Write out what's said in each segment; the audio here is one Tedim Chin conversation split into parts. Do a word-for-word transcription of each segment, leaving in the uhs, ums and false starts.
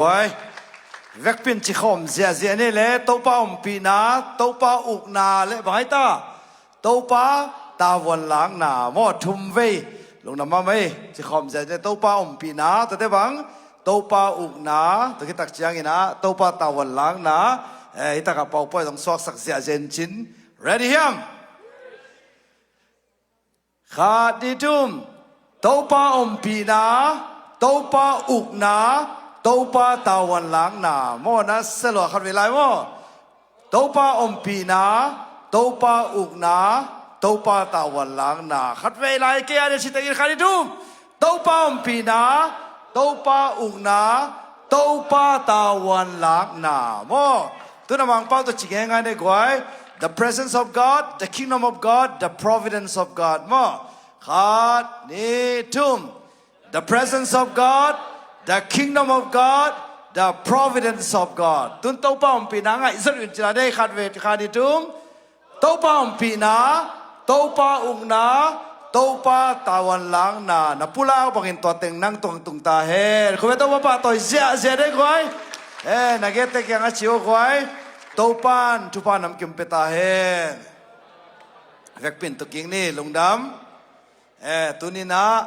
Oi, vekpi in cikhawm ziahziah ni le, Topa ompihna, Topa ukna le bang ai ta, Topa tavuan lakna maw, thum vei. Lungdam mahmah ei, cikhawm ziahziah ni le, Topa ompihna, tuate bang, Topa ukna, tua khit tak ciangin ah Topa tavuan lakna. Eh, hi takah PowerPoint zong suaksak ziahziah in cin. Ready hiam? Khat, nih, thum. Topa ompihna, Topa ukna, Topa tavuan lakna. Maw, na sia lua, khat vei lai maw. Topa ompihna, Topa ukna, Topa tavuan lakna. Khat vei lai kei a, nih, ci tengin, khat, nih, thum. Topa ompihna, Topa ukna, Topa tavuan lakna. Maw, tu-in a Mangpau tawh ci ngeingai ni guai. The presence of God, the kingdom of God, the providence of God. Maw, khat, nih, thum. The presence of God, the kingdom of God, the providence of God. Tu-in Topa ompihna ngaihzat un ci la nei, khat vei, khat, nih, thum. Topa ompihna, Topa ukna, Topa tavuan lakna. Na pulak bangin tua teng nang tungah tung ta hen. Khut beng, Topa pahtawi ziahziah ni guai. Eh, na gette kiangah ci un guai. Topa'n thupha namkim pia ta hen. Vekpi in tu kik ni, lungdam. Eh, tuni-in ah,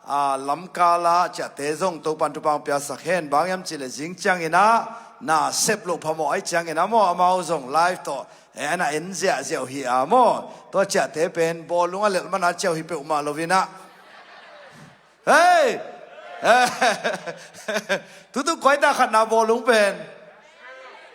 ah, lamkal ah ciahte zong Topa'n thupha hong piasak hen. Bang hiam cih leh zing ciangin ah, na sep loh phamawh ahih ciangin ah maw, amau zong live tawh, eh, a na en ziahziah uh hi a maw. Tua ciahte pen bawlung a lelh man a ciah uh hi peuhmah lo-in ah. Hei! Tutu koi ta khatna bawlung pen?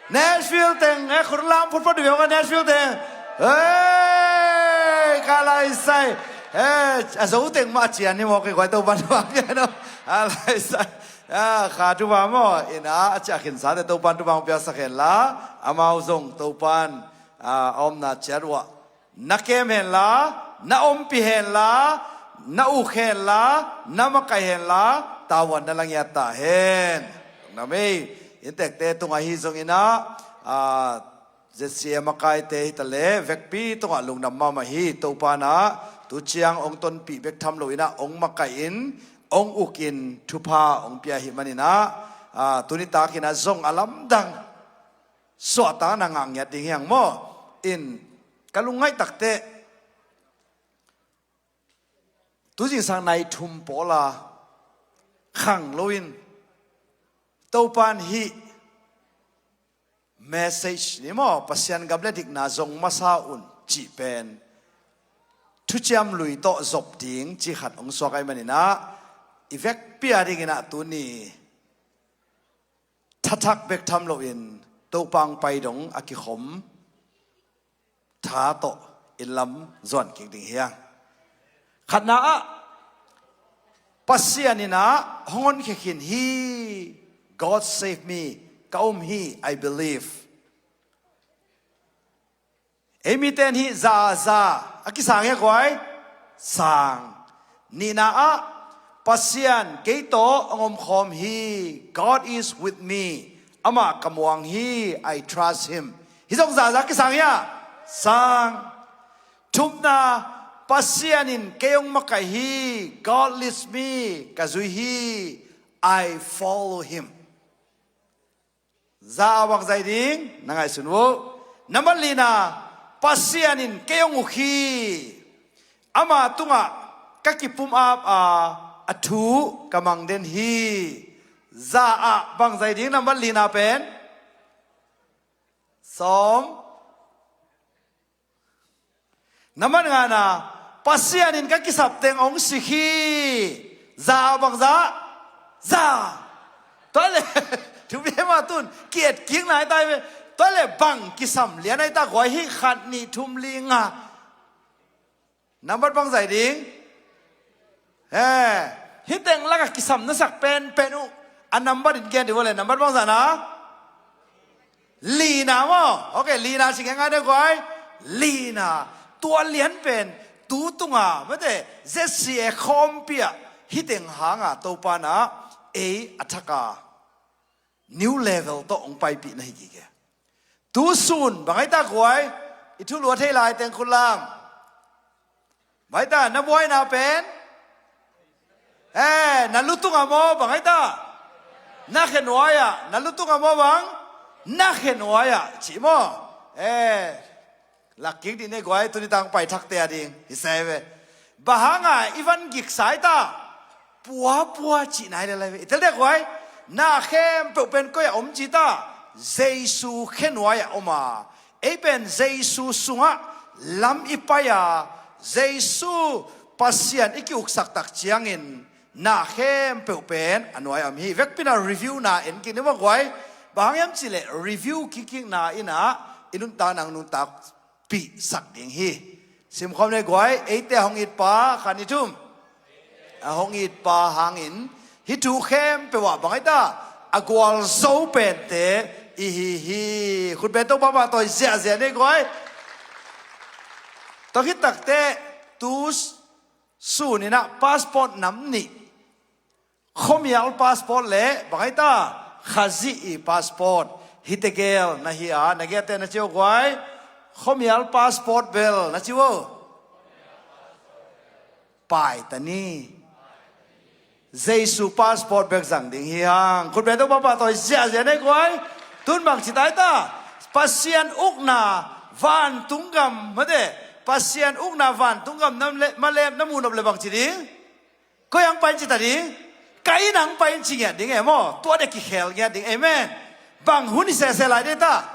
Nashville teng, eh, khut lam phutphut uh hi ung a, Nashville teng. Hei! Ka lai sai. Eh, a Zo teng mah cian hi maw, kei koi to ban bang hiam no. A lai sai. Ah, kha thupha maw, in ah, a ciah khinsate Topa'n thupha hong piasak hen la, amau zong Topa'n, ah, a omna ciat uah na kem hen la, na ompih hen la, na uk hen la, na makaih hen la, tavuan na la ngiat ta hen. Lungdam ei, inntekte tungah hi zongin ah, ah, Z C A makaite hi ta leh, vekpi tungah lungdam mahmah hi. Topa'n ah tu ciang hong tonpih bek tham lo-in ah, hong makaih in, hong uk in, thupha hong pia ahih manin ah, ah, tuni takin ah zong a lamdang suahtakna ngah ngiat ding hi hang maw. In ka lungngaih takteh, tu zingsang nai thum pawl a khang lo-in, Topa'n hih message ni maw, Pasian gam le dikna zong masa un cih pen thuciam lui tawh zop ding cih khat hong suak ahih manin ah, i vekpi a dingin ah tuni thathak bek tham loin Topa hong pai dong a kikhom tha tawh inn lam zuan kik ding hi hang. Khatna ah, Pasian in ah hong honkhia khin hi. God save me. Ka um hi, I believe. Ei mite in hih za, za a kisang hi a guai. Sang. Nihna ah, Pasian kei tawh hong omkhawm hi. God is with me. Amah ka muang hi. I trust him. Hih zong za, za a kisang hi a. Sang. Thumna, Pasian in kei hong makaih hi. God leads me. Ka zui hi. I follow him. Za a bang zai ding, na ngaihsun uh. Nambat lina, Pasian in kei hong uk hi. Ama tungah ka kipumap a, a thu ka mang den hi. Za a bang zai ding, nambat lina pen. Sawm. Nambat ngana, Pasian in ka kisap teng hong sik hi. Za bang za? Za. Tua le, thum le mah tun, ki-et kik nai ta hi ve. Tua le bang kisam lian ai ta guai hi, khat, nih, thum, li, nga. Nambat bang zai ding? He, hih teng lakah kisam na sak penpen uh. A nambat in gen dih vua le, nambat bang zana? Lina maw? Ok, lina ci ngai ngai deuh guai. Lina. Tua lian pen, tu tunga, mate, Z C A khawmpi ah, hih teng hanga Topa na, ei a thaka. New level tawh hong paipih na hi gige. Tu sun, bang ai ta guai, i thulu a thei lai teng khut lam. Bang ai ta, na buaina pen? Eh, na lutung a maw, bang ai ta? Na khe nuai-ah, na lutung ah maw bang? Na khe nuai-ah, ci maw? Eh, lak kik dih ni guai, tuni tang pai thakte a ding hi se ve. Bang hanga i van giksa i ta? Puapua cih nai le lai ve. I tel dek guai, na khempeuh pen koi-ah om ci ta? Jesu khe nuai-ah om a, ei pen Jesu sungah lam i pai a, Jesu Pasian i ki-uksak tak ciangin na khempeuh pen a nuai-ah om hi. Vekpi-in ah review na en kik ni maw guai. Bang hang hiam cih leh review kikkikna in ah i nuntakna hong nuntakpihsak ding hi. Simkhawm ni guai, eite a hong it pa khan i thum. A hong it pa hangin hih thu khempeuh ah bang hi ta? A gualzo pente i hi hi. Khut beng, Topa pahtawi ziahziah ni guai. Tua khit takteh tu sun in ah passport nam nih, khuamial passport le bang hi ta? Khazih i passport. Hihte gel na hi a, na gelte na ci uh guai. Khuamial passport bel na ci uh. Pai ta ni. Jesu passport bek zang ding hi hang. Khut beng, Topa pahtawi ziahziah ni guai. Tun bang ci ta hi ta? Pasian ukna vantung gam, mate, Pasian ukna vantung gam na mu nop le bang ci ding? Koi-ah hong pai in ci ta ding? Ka inn-ah hong pai in ci ngiat ding e maw? Tua dek kikhel ngiat ding. Amen. Bang hun hi sese lai ding ta?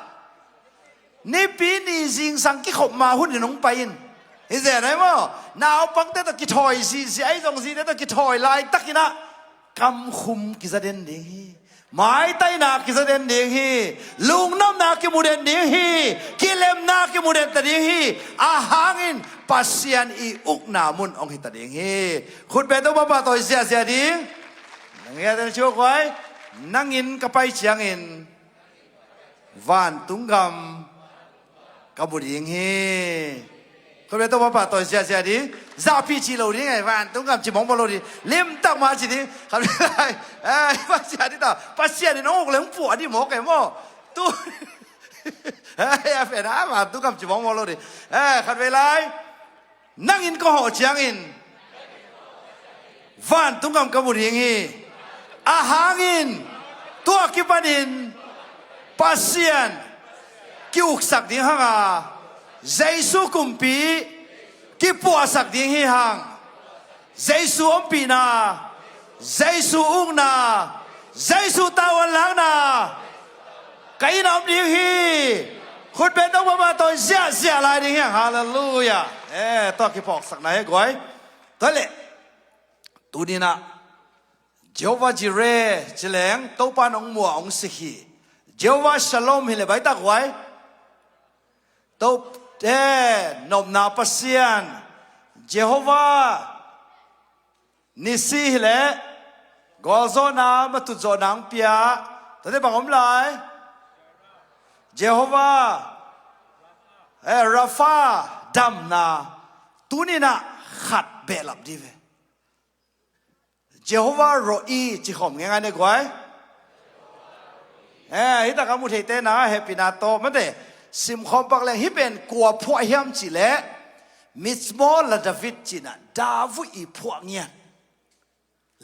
Nipi ni zingsang kikhop ma hun in hong pai in. Hi zen ai maw? Naupangte tawh kithawi zihziah, ahi zong zite tawh kithawi laitakin ah kamkhum kiza den ding hi. Maitaina kiza den ding hi. Lungnuamna kimu den ding hi. Kilemna kimu den ta ding hi. A hangin Pasian i ukna mun hong hi ta ding hi. Khut beng, Topa pahtawi ziahziah ding. Nang hia den ciu guai. Nang inn ka pai ciangin vantung gam ka mu ding hi. Khut beng, Topa pahtawi ziahziah ding. Zahpih cih lo ding e, vantung gam ci mawkmawk lo ding. Limtak mah ci ding. Khat vei lai. Eh, Pasian ding ta. Pasian in hong uk le hong puah ding mawk e maw? Tu. Eh, a pen a, vantung gam ci mawkmawk lo ding. Eh, khat vei lai. Nang inn ka hawh ciangin vantung gam ka mu ding hi. A hangin tua kipanin Pasian ki-uksak ding hang a, Jesu kumpi kipuahsak ding hi hang. Jesu ompihna, Jesu ukna, Jesu tavuan lakna ka inn-ah om ding hi. Khut beng, Topa pahtawi ziahziah lai ding hi hang. Halleluiah. Eh, tua kiphawksakna hi guai. Tua leh tuni-in ah Jehovah Jireh ci leng Topa in hong muh a hong sik hi. Jehovah Shalom hi leh bang hi ta guai? Topa, eh, nopna Pasian. Jehovah Nissi hi leh gualzawhna, matutzawhna hong pia. Tate bang om lai? Jehovah, eh, Rapha, damna. Tuni-in ah khat behlap dih ve. Jehovah Rohi ci khawm ngeingai ni guai. Eh, hih tak a mu theite na hehpihna tawh, mate, simkhawm pak leng hih pen kua phuah hiam cih leh Mizmo LaDavid ci-in ah David i phuah ngiat.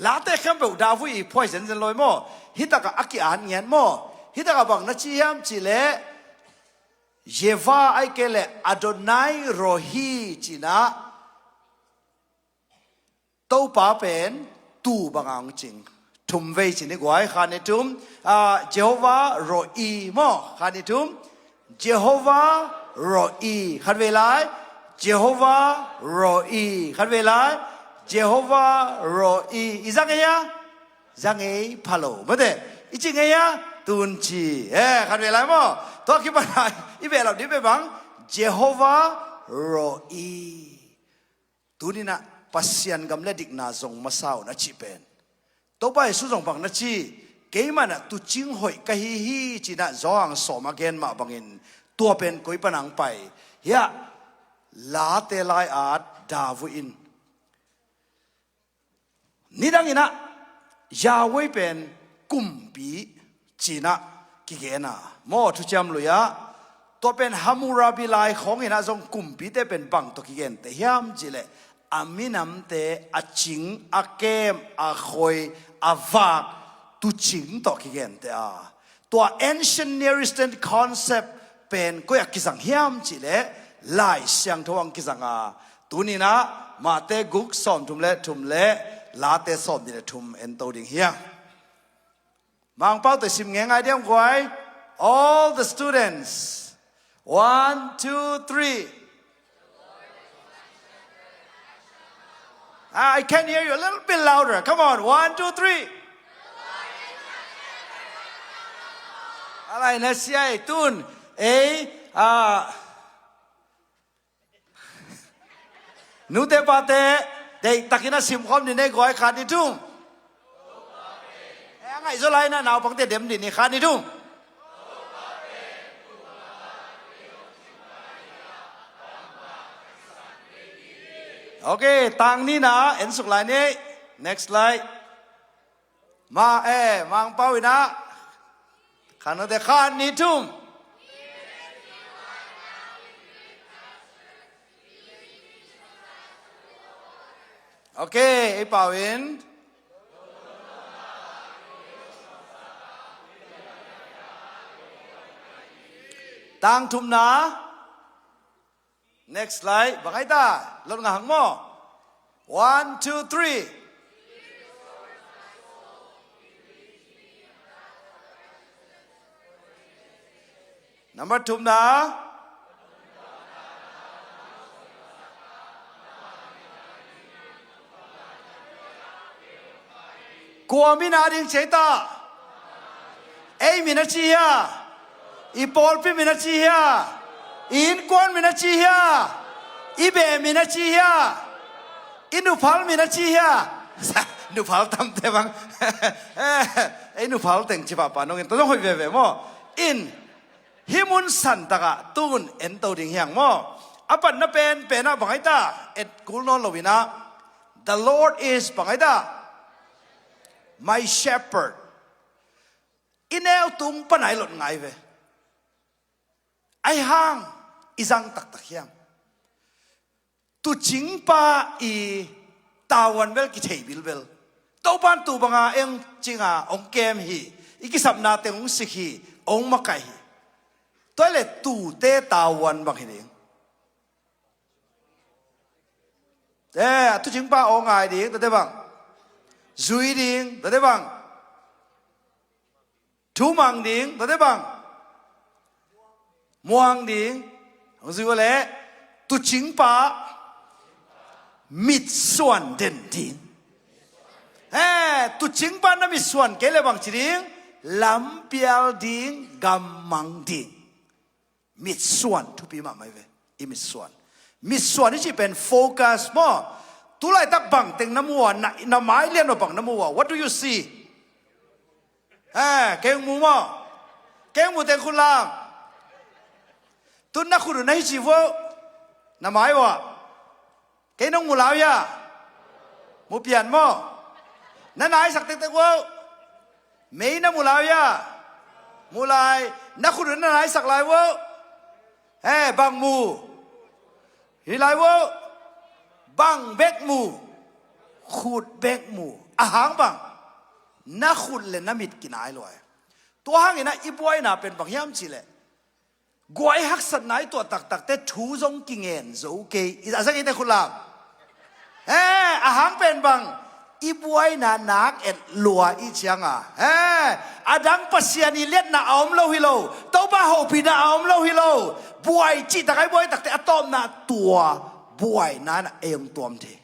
Late khempeuh David i phuah hi zenzen lo hi maw? Hih tak ah a ki-at ngiat maw? Hih tak ah bang na ci hiam cih leh Yehovah ahih kei leh Adonai Rohi ci-in ah Topa pen tuu banga hong cing. Thum vei ci ni guai, khat, nih, thum. Ah, Jehovah Rohi maw, khat, nih, thum. Jehovah Rohi, khat vei lai. Jehovah Rohi, khat vei lai. Jehovah Rohi. I za ngei a? Za ngei pha lo, mate. I ci ngei a? Tun ci. Eh, khat vei lai maw? Tua kipan a i behlap ding pen bang? Jehovah Rohi. Tuni-in ah Pasian gam le dikna zong masa un a cih pen, Topa Jesu zong bang na ci? Keimah in ah tuucing hoih ka hi hi, ci-in ah Johan sawm a gen mah bangin tua pen koi pan hong pai hiam? Late lai-at David in, nidangin ah Yahweh pen kumpi ci-in ah kigen a maw, Thuciam Lui ah. Tua pen Hammurabi laikhawng in ah zong kumpite pen bang tawh kigenteh hiam cih leh a minamte a cing, a kem, a khoi, a vak, tucing tawh kigente a, tua ancient Near Eastern concept pen koi ah kizang hiam cihleh Lai Siangtho ah kizang a, tuninah Mate guk sawmthum le thum le Late sawmnih le thum ento ding hi a. Mangpau tawh sim ngei ngai diam guai. All the students. One, two, three. Ah, I can hear you a little bit louder. Come on, one, two, three. Alai na siai tun. Ei, ah, nute pate, deihtakin a simkhawm ni nei guai, khat ni thum. Eh, a ngaihzaw lai na naupangte dem ni, khat ni thum. Ok, tang ni na, en suk lai ni. Next slide. Ma, eh, Mangpau inah. Khat nute, khat ni thum. Ok, ei pau in. Tang thumna. Next slide. Bang ai ta? Lot ngah hang maw? One, two, three. Number thumna. Kua min a ding ci ei ta? Ei min a ci hia? I pawlpi min a ci hia? I innkuan min a ci hia? I beh min a ci hia? I nuphal min a ci hia? Nuphal tamte bang. Ei nuphal teng ci pahpah nong in, tua zong hoih veve maw? In, hih mun santakah tun ento ding hiang maw? A patna penpenah bang ai ta? Et kul nawn loinah, the Lord is bang ai ta? My shepherd. I neu tung pana i lot ngai ve. Ai hang i zang taktak hiam? Tucingpa i tavuan bel kithei bilbel. Topan tu banga eng cinga ong kem hi. I kisapna teng ong sik hi. Ong makai hi. Tua le tute tavuan bang hi ding. Eh, a tucingpa aw ngai ding, tate bang. Zui ding, tate bang. Thumang ding, tate bang. Muang ding, hong zui uh le, tucingpa, mitsuan den ding. Eh, tucingpa na mitsuan kei le bang ci ding, lampial ding, gammang ding. Mitsuan thupi mahmah hi ve. I mitsuan. Mitsuan i cih pen focus maw? Tulaitak bang teng na mu a, na, na mai lian uh bang na mu a. What do you see? Eh, kei mu maw? Kei mu teng khut lam. Tun na khut uh na hi ci uh. Na mai uh a. Kei nong mu lai uh hia? Mu pian maw? Na naisak tektek uh. Mei na mu lai uh hia? Mu lai. Na khut uh na naisak lai uh. Eh, bang mu? Hi lai uh. Bang bek mu? Khut bek mu. A hang bang? Na khut le na mit kinai lua. Tua hangin ah i buaina pen bang hiam cih leh, guai haksatna i tuah taktakte thu zong kingen zo kei. I a zak i te khut lam. Eh, a hang pen bang, i buaina nak et lua i cianga. Eh, a dang Pasian i liatna a om lo hi lo. Topa hopihna a om lo hi lo. Buai cihtak a i buai takte a tawpna tua buaina na ei ong tuam thei.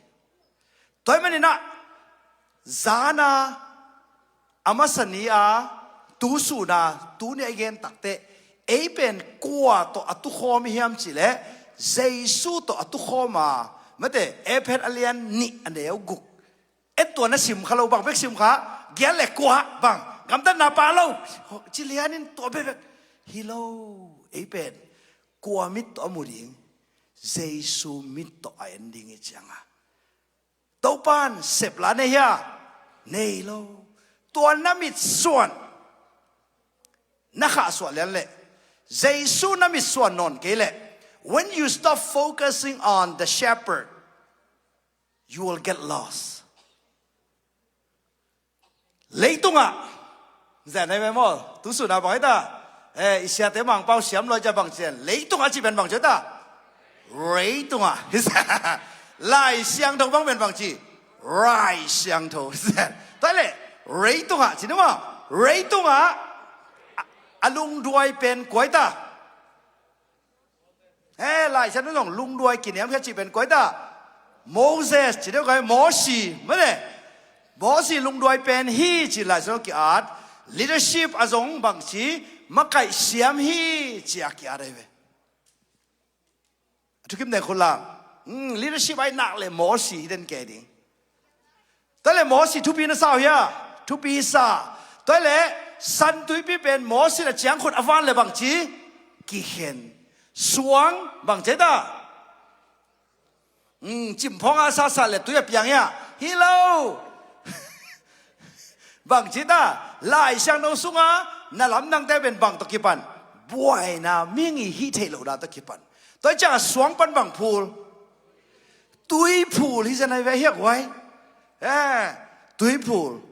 Tua ahih maninah, zana, a masa ni-a, tu suna, tuni-a i gen takteh, ei pen kua tawh a tukhawm i hiam cihleh, Jesu tawh a tukhawm a, mate, Efesa a lian nih a neu guk. Ei tua na simkha lo bang bek simkha, giat le kua bang, gamtatna pha lo, ci lianin tua bekbek hi lo, ei pen kua mit tawh a mu ding, Jesu mit tawh a en ding i cianga. Topan sep la nei hia? Nei lo. Tua na mitsuan na khahsuah lian leh, Jesu na mitsuan nawn kei leh, when you stop focusing on the shepherd, you will get lost. Leitungah Zan ai ve maw, tu sun a bang ai ta. Eh, i siate Mangpau siam lua cia bang ci, leitung a ci pen bang ci ai ta. Rei tung a. Lai Siangtho bang pen bang ci. Rai Siangtho. Zan. Tua le, rei tung a ci ni maw. Rei tung a. A, a lungduai pen kua ai ta. He, Lai Siangtho zong lungduai kiniam khia cih pen kua ai ta. Moses, ci deuh kua ai, Mosi, mane. Mosi lungduai pen hi ci Lai Siangtho ki-at. Leadership a zong bang ci, makaih siam hi ci a ki-at ai ve. A thukim deng khut lam. Hmm, leadership ai nak le Mosi hi den kei ding. Tua le Mosi thupi na sa uh hia? Thupi sa. Tua le San Tuipi pen Mosi na ciangkhut a van le bang ci? Kikhen. Suang bang ci ai ta? Hmm, cimphawng a sasa le tui a piang hia? Hi lo. Bang ci ai ta? Lai Siangtho sunga na lamdangte pen bang tawh kipan? Buaina, mihing i hih theih lohna tawh kipan. Tua ciang a suang pan bang phul? Tui phul hi zen ai ve hia guai. Eh, tui phul.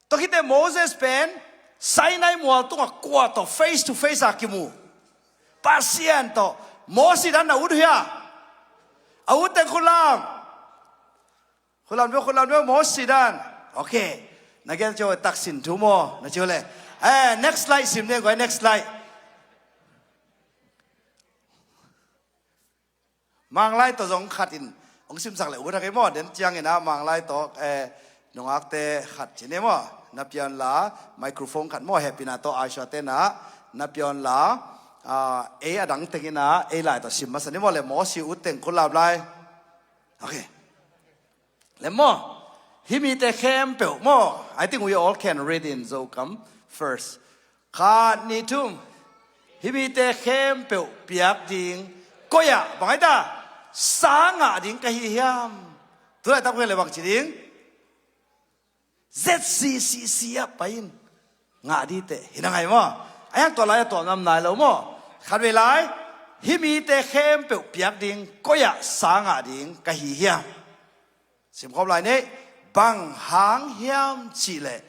Tua khit teh Moses pen Sinai mual tungah kua tawh face to face a kimu? Pasian tawh. Mosi dan na ut uh hia? A ut teng khut lam. Khut lam deuh, khut lam deuh, Mosi dan. Ok. Na gen ciang taksin thu maw, na ci uh le. Eh, next slide sim ding guai, next slide. Manglai tawh zong khat in hong simsak le ut a kei maw, den ciangin ah Manglai tawh, eh, nungakte khat ci ni maw, na piawn la, microphone khat maw, hehpihna tawh Aisha te na, na piawn la, ah, ei a dang tengin ah, ei lai tawh sim masa ni maw le, Mosi ut teng khut lam lai. Ok. Lem maw? Hih mite khempeuh maw? I think we all can read in Zokam first. Khat, nih, thum. Hih mite khempeuh piak ding koi-ah bang ai ta? Sa ngah ding ka hi hiam? Tulaitak pen le bang ci ding? Z C C C ah pai in. Ngah ding teh hi na ngai maw? A hiang tua lai-ah tuam nam nai lo maw? Khatvei lai, hih mite khempeuh piak ding koi-ah sa ngah ding ka hi hiam? Simkhawm lai ni. Bang hang hiam cihleh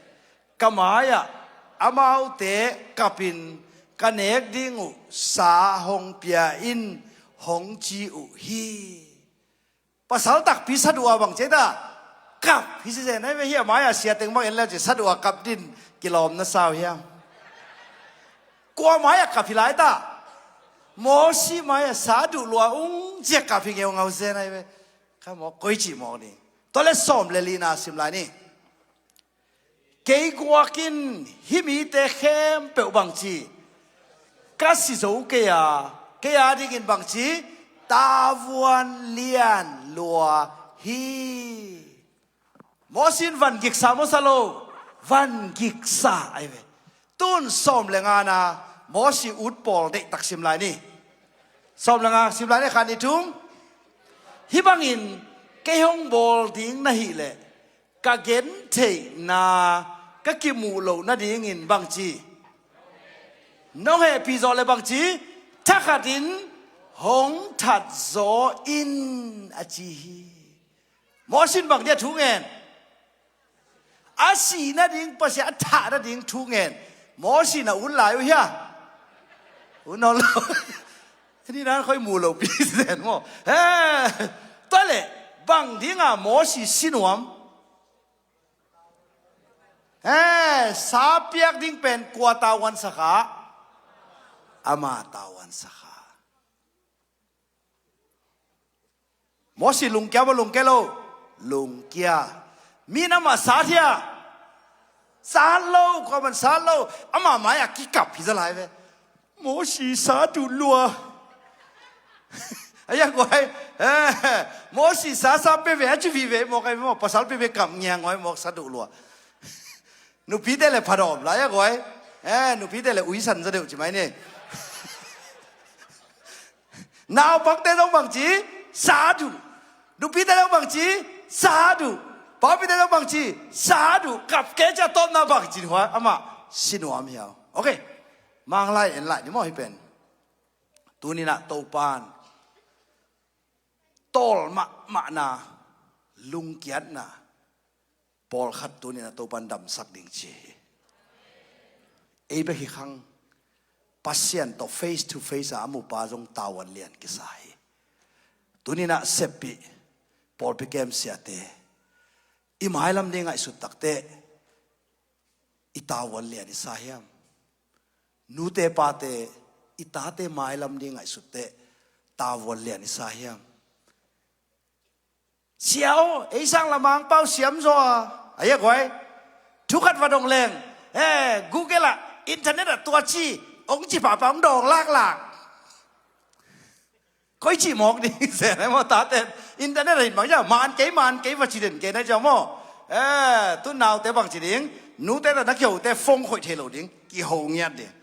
ka mai-ah amaute kapin ka nek ding uh sa hong pia in hong ci uh hi. Pasal takpi sat uh a bang ci ai ta? Kap hi ci zen ai ve hi. A mai-ah sia teng bang en le ci sat uh a kap din kilawm na sa uh hiam? Kua mai-ah kap hi lai ta? Mosi mai-ah sa duh lua ung ci a kap hi ngeungau zen ai ve. Kha mawk koi cih mawk ni. Tua le sawm le lina sim lai ni. Kei guak in hih mite khempeuh bang ci? Ka si zo kei a, kei a dingin bang ci? Tavuan lian lua hi. Mosi in van giksa maw sa lo? Van giksa ai ve. Tun sawm le ngana Mosi ut pawl deihtak sim lai ni. Sawm le nga sim lai ni, khat, nih, thum. Hih bangin kei hong bawl ding na hih leh ka gentheihna ka kimuh loh nadingin bang ci? Nong hehpih zawh le bang ci? Thakhatin hong thatzaw in a ci hi. Mosi in bang dia thu ngen? A sih nading Pasian a thah nading thu ngen. Mosi na ut lai uh hia? Ut nawn lo. Ni nan khoi mu lo pi zen maw. He. Tua le bang dinga Mosi si nuam? He, sa piak ding pen kua tavuan sakha? Ama tavuan sakha. Mosi lungkia maw, lungkia lo? Lungkia. Mi in amah sat hia? Sat lo, kua man sat lo. Amah mai-ah kikap hi za lai ve. Mosi sa duh lua. A ya guai. Eh, Mosi sa sa pe ve a ci vi ve mawk ai maw, pasal pe ve kap ngiang guai mawk sa duh lua. Nupite le phadawm lai a guai. Eh, nupite le uisan za deuh ci mai ni. Naupangte zong bang ci? Sa duh. Nupite zong bang ci? Sa duh. Paupite zong bang ci? Sa duh. Kap kei cia tawpna bang ci hua amah si nuam hiau. Ok. Manglai en lai ni maw hih pen. Tuninah Topan tawl mahmahna, lungkiatna pawlkhat tuninah Topan damsak ding ci hi. Ei bek hi khang, Pasian tawh face to face a a mupa zong tavuan lian kisa hi. Tuninah seppih pawlpi kem siate, i mailam ding ngaihsut takteh i tavuan lian i sa hiam? Nute pate, i tate mailam ding ngaihsutteh tavuan lian i sa hiam? Sia aw, ei sang lamang pau siam zaw a, a ia guai. Thu khat va dong leng, eh, Google ah, internet ah tua ci, ong ci papa ong dawng laklak. Koi ci mawk ding se na maw, tate internet ah hin bang cia man kei man kei va ci den kei na cia maw. Eh, tu naute bang ci ding, nute ta na kihote phone khoih thei lo ding, kiho ngiat ding.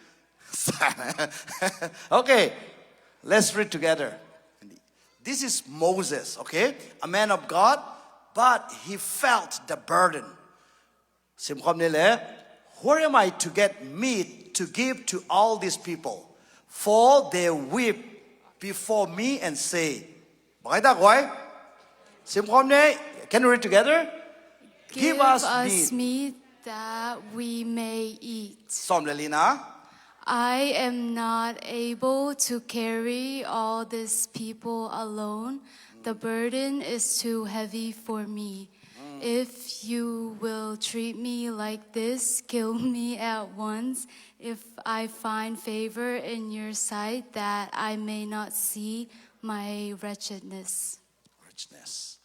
Okay, let's read together. This is Moses, okay? A man of God, but he felt the burden. Simkhawm ni le, where am I to get meat to give to all these people? For they weep before me and say, Bang ai tak wai? Simkhawm ni, can we read together? Give us meat that we may eat. Sawm le lina. I am not able to carry all these people alone. The burden is too heavy for me. If you will treat me like this, kill me at once. If I find favor in your sight, that I may not see my wretchedness. Richness.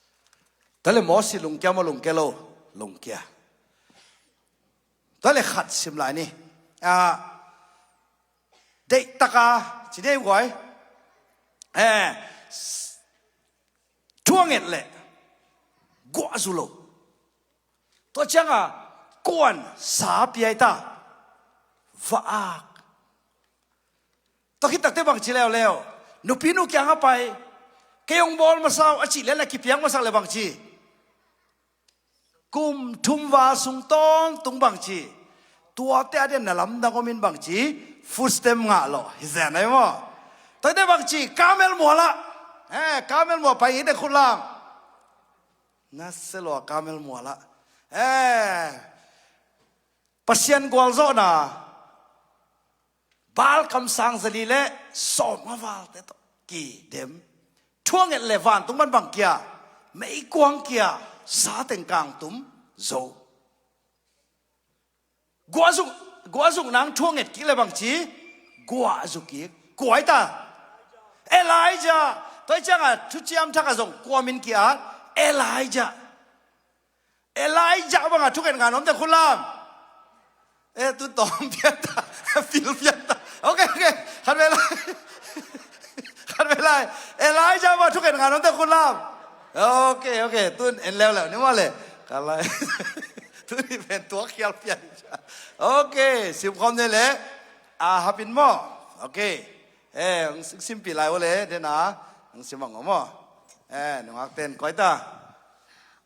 Tua le Mosi lungkia maw lungkia lo? Lungkia. Tua le khat sim lai ni. Ah, deihtaka ci dei guai. Eh, s-, thuanget le guahzu lo. Tua cianga kuan sa piai ta. Va-ak. Tua khit takte bangci leuleu, nupi nu kiangah pai, kei hong bawl masa uh a cih lian a kipiak masak le bangci, kum thum val sung tawntung bangci, tuate a dian na lamdang om in bangci, food stamp ngah lawh hi zen ai maw? Tuate bangci, kamel mualah, eh, kamel mual pai ngite khutlam. Na se lua kamel mualah, eh, Pasian gualzawhna Baal kamsang zali le sawmnga valte tawh kidem. Thuanget le vantung man bang kia, meikuang kia, sa teng kangtum zo. Guahzuk, guahzuk nang thuanget kik le bangci, guahzuk kik. Kuai ta. Elijah, tua cianga thuciam thak a zong kuamin ki-at, Elijah. Elijah banga thugen ngan omte khutlam. Eh, tu tawm pian ta, fil pian ta. Okay, okay. Khat ve lai. Khat ve lai. Elijah banga thugen ngan omte khutlam. Okay, okay. Tun en leuleu ni maw le. Khat lai. Tuni pen tuak khial pian. Okay, simkhawm ni le. Ahab in maw. Okay. Eh, hong sim, simpih lai uh le, dena, hong sim bang uh maw. Eh, nungak ten koi ta.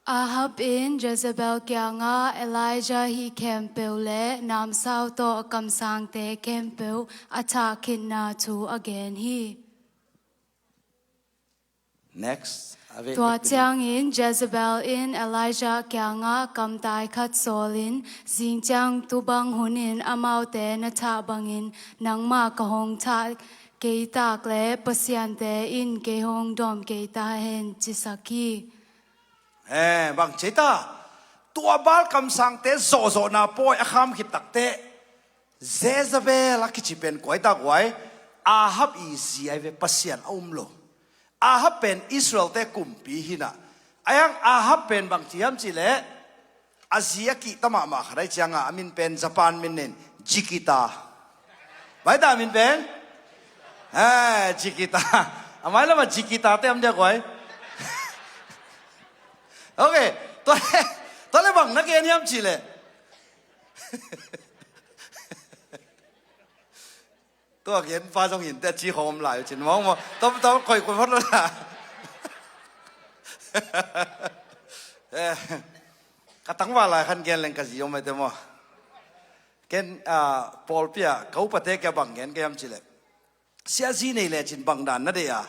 Ahab in Jezebel kiangah Elijah hih khempeuh le namsau tawh a kamsangte khempeuh a thah khitna thu a gen hi. Next. Tua ciangin Jezebel in Elijah kiangah kamtai khat sawlin, zing ciang tu bang hunin amaute na thah bangin nangmah ka hong thah kei tak le pasiante in kei hong dawm kei ta hen, cisak hi. Eh, bang ci ta. Tua Baal kamsangte zawhzawhna pawi a kham khit takteh Jezebel a kici pen kuai ta kuai, Ahab i zi ai ve, Pasian a um lo. Ahab pen Israelte kumpi hinah. Ayang Ahab pen bang ci hiam cih leh, a zi a kihta mahmah khat ai cianga, a min pen Japan min nen, Jikita. Bai ta a min pen? Eh, Jikita. A mai lama Jikita te am dia kuai. Okay, tua le, tua le bang na gen hiam cih leh. Tua gen pa zong hin te a ci khawm lai uh cin mawng maw. Tom, tom, koi, koi phot lo na. Eh, ka tangval lai khan gen leng ka zi om ai te maw. Ken, ah, pawlpi ah, ka upate kia bang gen ka hiam cih leh. Sia zi nei le cin bang dan na deih a.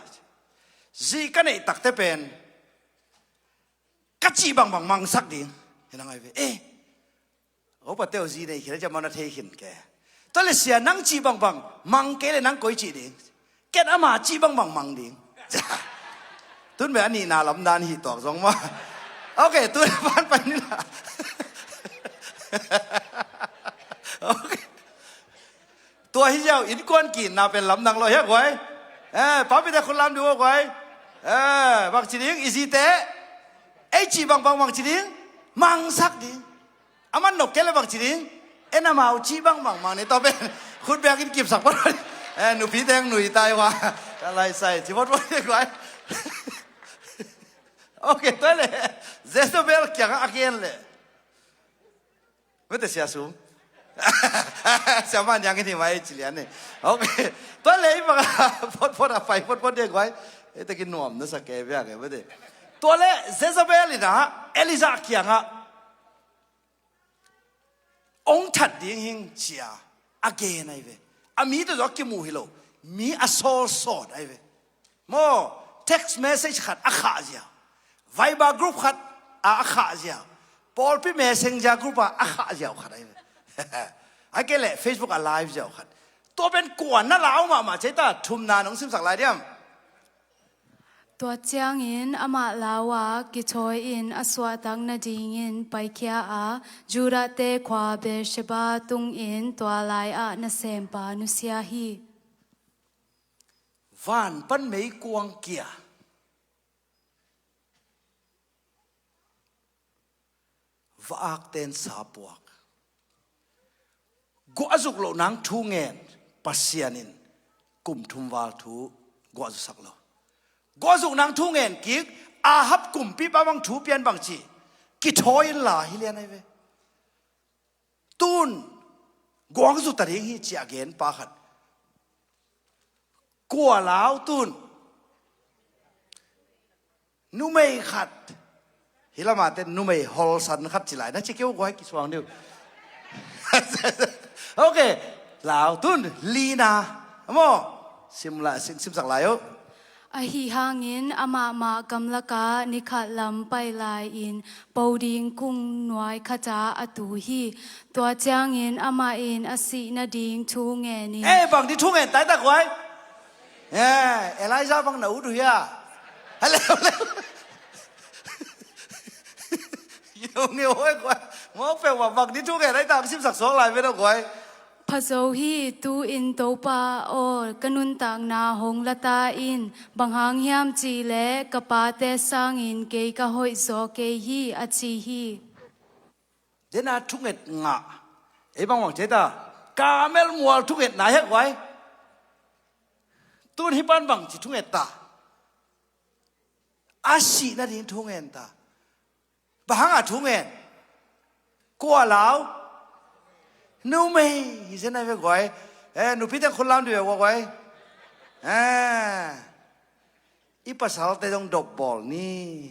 Zi ka neih takte pen. Ka cih bangbang mangsak ding. Hi na ngai ve. Eh. Upate uh zi nei khin a cia maw na thei khin ke. Tua le sia, nang cih bangbang mang kei le nang koi cih ding? Ken ama cih bangbang mang ding. Tun beh a nihna lamdan hih tuak zong mah. Ok, tun pan pai ni la. Ok. Tua hi ziau, innkuan kinna pen lamdang lo hia guai. Eh, papite khut lam ding guai. Eh, bang ci ding, i zite. Ei cih bangbang bang ci ding, mangsak ding. A man nop kei le bang ci ding, en amau cih bangbang mang ni, tua pen khut biak in kipsak pan. Eh, nupi teng nui tai hua. Ka lai sai, ci vot vot guai. Ok, tua le. Jezebel kiangah a gen le. Mete sia sum. Sia man yang ini mai cilian ni. Ok. Tua le i bang phot phot a pai phot phot dia guai. Ete ki nuam na sa ke bia ke mete. Tua le Jezebel ina Elijah kiangah ong that ding hing cia a gen ai ve. A mi tu zok kimu hi lo. Mi a sol sawt ai ve. Maw, text message khat a khah ziau. Viber group khat a, a khah ziau. Pawlpi messenger group a, a khah ziau khat ai. A kei le Facebook a live ziau khat. Tua pen kuan na lau mahmah cei ta, thumna nong simsak lai diam. Tua ciangin amah lau a kithawi in a suahtak nadingin paikhia a, Judah te khua Beersheba tungin tua lai-ah nasempa nusia hi. Van pan meikuang kia, va-ak ten sa puak. Guahzuk loh nang thu ngen, Pasian in kum thum val thu guahzusak lo. Guahzuk nang thu ngen kik, Ahab kumpipa bang thu pian bang ci, kithawi in la hi lian ai ve. Tun guangzu ta ding hi ci a gen pa khat. Kua lau tun? Numei khat. Hi lamate numei holsan khat ci lai na ci keu guai kisuang diu. Ok. Lau tun lina. Maw, sim la, sim, simsak lai uh. Ahi hangin amah mah gamlaka nikhat lam pai lai-in po ding kung nuai khata a tu hi. Tua ciangin amah in a sih nading thu ngen in. Eh, bang di thu ngen tai tak guai? Eh, Elijah bang na ut uh hia? Hello, hello. Yo nge hoi guai. Mawk peuh mah bang di thu ngen ai tak simsak suak lai ve na guai. Phazo hi, tu-in Topa aw, ka nuntakna hong la ta in, bang hang hiam cih leh ka pate sangin kei ka hoih zaw kei hi, a ci hi. Dena thunget ngah. Ei bangbang cei ta. Kamel mual thunget na hek vai. Tun hi pan bang ci thunget ta. A sih nading thungen ta. Bang hang a thungen? Kua lau? Numei hi zen ai ve guai. Eh, nupi teng khut lam di ve guai. Eh. I pasalte zong dop bawl ni.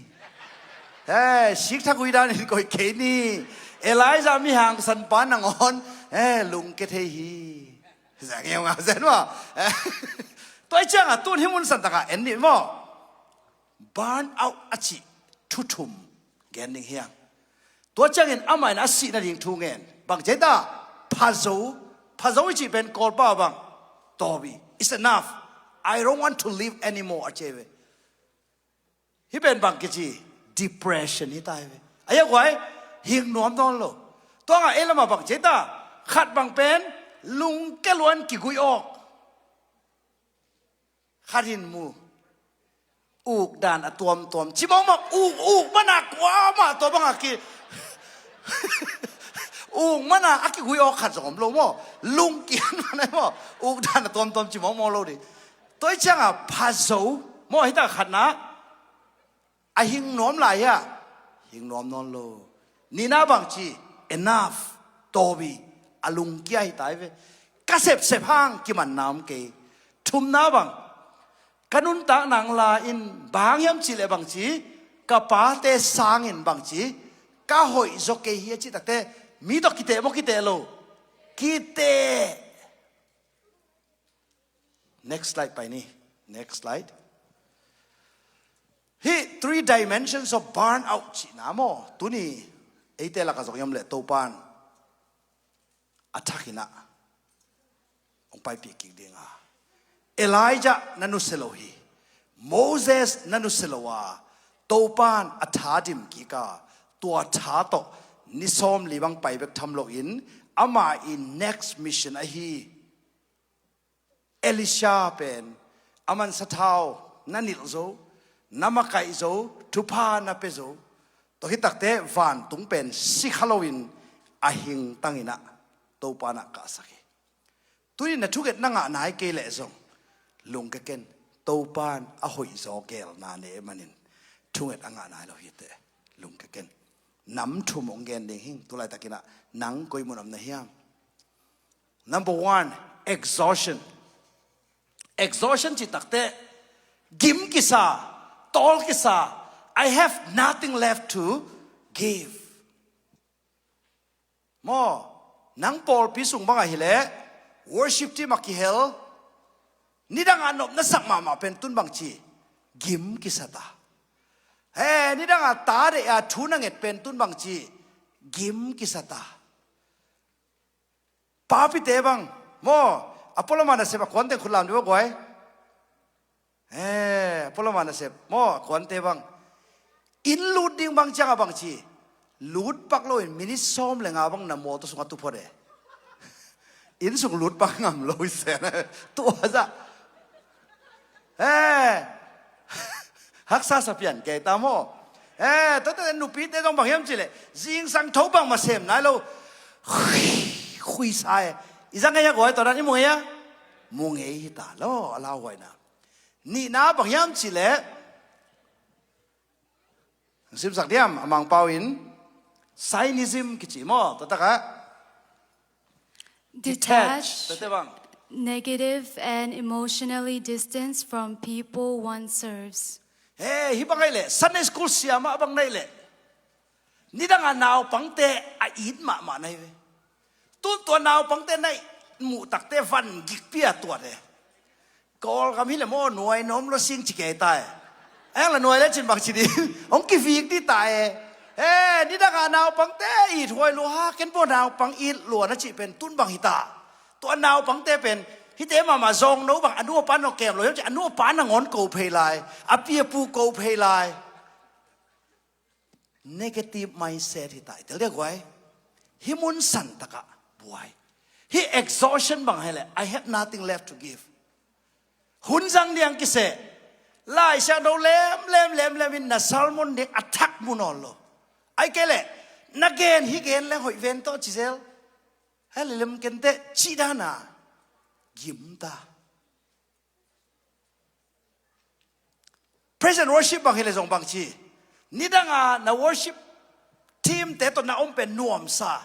Eh, sik thagui dan in koih kei ni. Elijah mi hangsan pa nangawn, eh, lungke thei hi. Zang ngeu ngau zen maw. Eh, tua i ciangah tun hi mun san takah en ni maw. Burn out a cih thu thum gen ding hiang. Tua ciangin amah in a sih nading thu ngen. Bang cei ta? Phazo. Phazo i cih pen Kawlpau bang? Tawbi. It's enough. I don't want to live anymore, a ci ve. Hih pen bang kici? Depression hi ta hi ve. A hi a guai? Hing nuam nawn lo. Tua ngah ei lamah bang cei ta? Khat bang pen lungke luan kigui awk. Khat in mu. Uk dan a tuamtuam. Ci mawkmawk uk, uk mana kuamah tua bangah ki. Uk mana a kigui awk khat zong om lo maw. Lungkian mana maw. Uk dan a tuamtuam ci mawkmawk lo ding. Tua i ciangah phazo. Maw hita khatna. A hing nuam lai hia? Hing nuam nawn lo. Nihna bang ci, enough, tawbi, a lungkia hi ta hi ve. Ka sepsep hang kimanna om kei. Thumna bang, ka nuntak nang la in bang hiam cih leh bang ci, ka pate sangin bang ci, ka hoih zaw kei hi a cih takte, mi tawh kiteh maw kiteh lo. Kiteh. Next slide pai ni. Next slide. Hih three dimensions of burnout cihna maw. Tuni eite lakah zong hiam leh Topan a thakin ah paipih kik ding a, Elijah na nusia lo hi. Moses na nusia lo a, Topan a tha dim kik a, tua tha tawh ni sawmli bang pai bek tham loin, ama in next mission ahi Elisha pen, aman sathau na nilh zo, na makaih zo, thupha na pia zo. Tua hi takte vantung pen si kha loin a hingtang in ah Topan ah kahsak hi. Tuni na thunget na ngah nai kei leh zong lungkia ken. Topan a hoih zaw gelna nei manin thunget a ngah nai lo hi teh, lungkia ken. Nam thum hong gen ding hing, tu laitakin ah nang koi mun om na hiam? Number one, exhaustion. Exhaustion cih takte gim kisa, tawl kisa. I have nothing left to give. Maw, nang pawlpi sung bang ahih leh worship team a kihel, nidang a nopna sak mahmah pen tun bang ci, gim kisa ta. He, nidang a ta deih a thu na nget pen tun bang ci, gim kisa ta. Papite bang, maw, a pualam a nasep a kuante khut lam dih guai. Eh, a pualam a nasep, maw, a kuante bang. Inn lut ding bang ciang a bang ci, lut pak loin minit sawm le nga bang na mawtaw sungah tu phot e. Inn sung lut pak ngam lo i sen. Tua zah. Eh, haksa sa pian kei ta maw. Eh, tuate nupite zong bang hiam cih leh, zingsang tho bangmah sem nai lo. Khui, khui sa e. I za ngei a guai, tua dan i mu ngei a? Mu ngei hi ta lo, a lauhuaina. Nihna bang hiam cih leh, simsak diam, a Mangpau in cynicism kici maw, tua takah. Detached, tua te bang. Negative and emotionally distanced from people one serves. He, hih bang ahih leh, Sunday school siamah bang na hih leh, nidang a naupangte a it mahmah na hi ve. Tun tua naupangte na muh takte van gikpi a tuat e. Kawlgam hi leh maw, nuai na om lo sing ci kei ta e. Ahi hang la nuai le cin bang ci ding, hong kivik dih ta e. Eh, nidang a naupangte it huai lua, ha, ken baw naupang it lua na cih pen tun bang hi ta. Tua naupangte pen, hihte mahmah zawng no bang, a nu a pa na kem lo hiam cih, a nu a pa nangawn ko phei lai, a pi a pu ko phei lai. Negative mindset hi ta i tel dia guai. Hih mun san takah buai. Hih exhaustion bang ahih leh, I have nothing left to give. Hun zang niang kiseh, Lai Siangtho lem lem lem lem in na sermon ding a thak mu nawn lo. Ahih kei leh, na gen hih gen leng hoih ven tawh ci zel. Hei lem kenteh cih dan a gim ta. Praise and worship bang hi leh zong bang ci, nidang a na worship team te tawh na om pen nuamsa.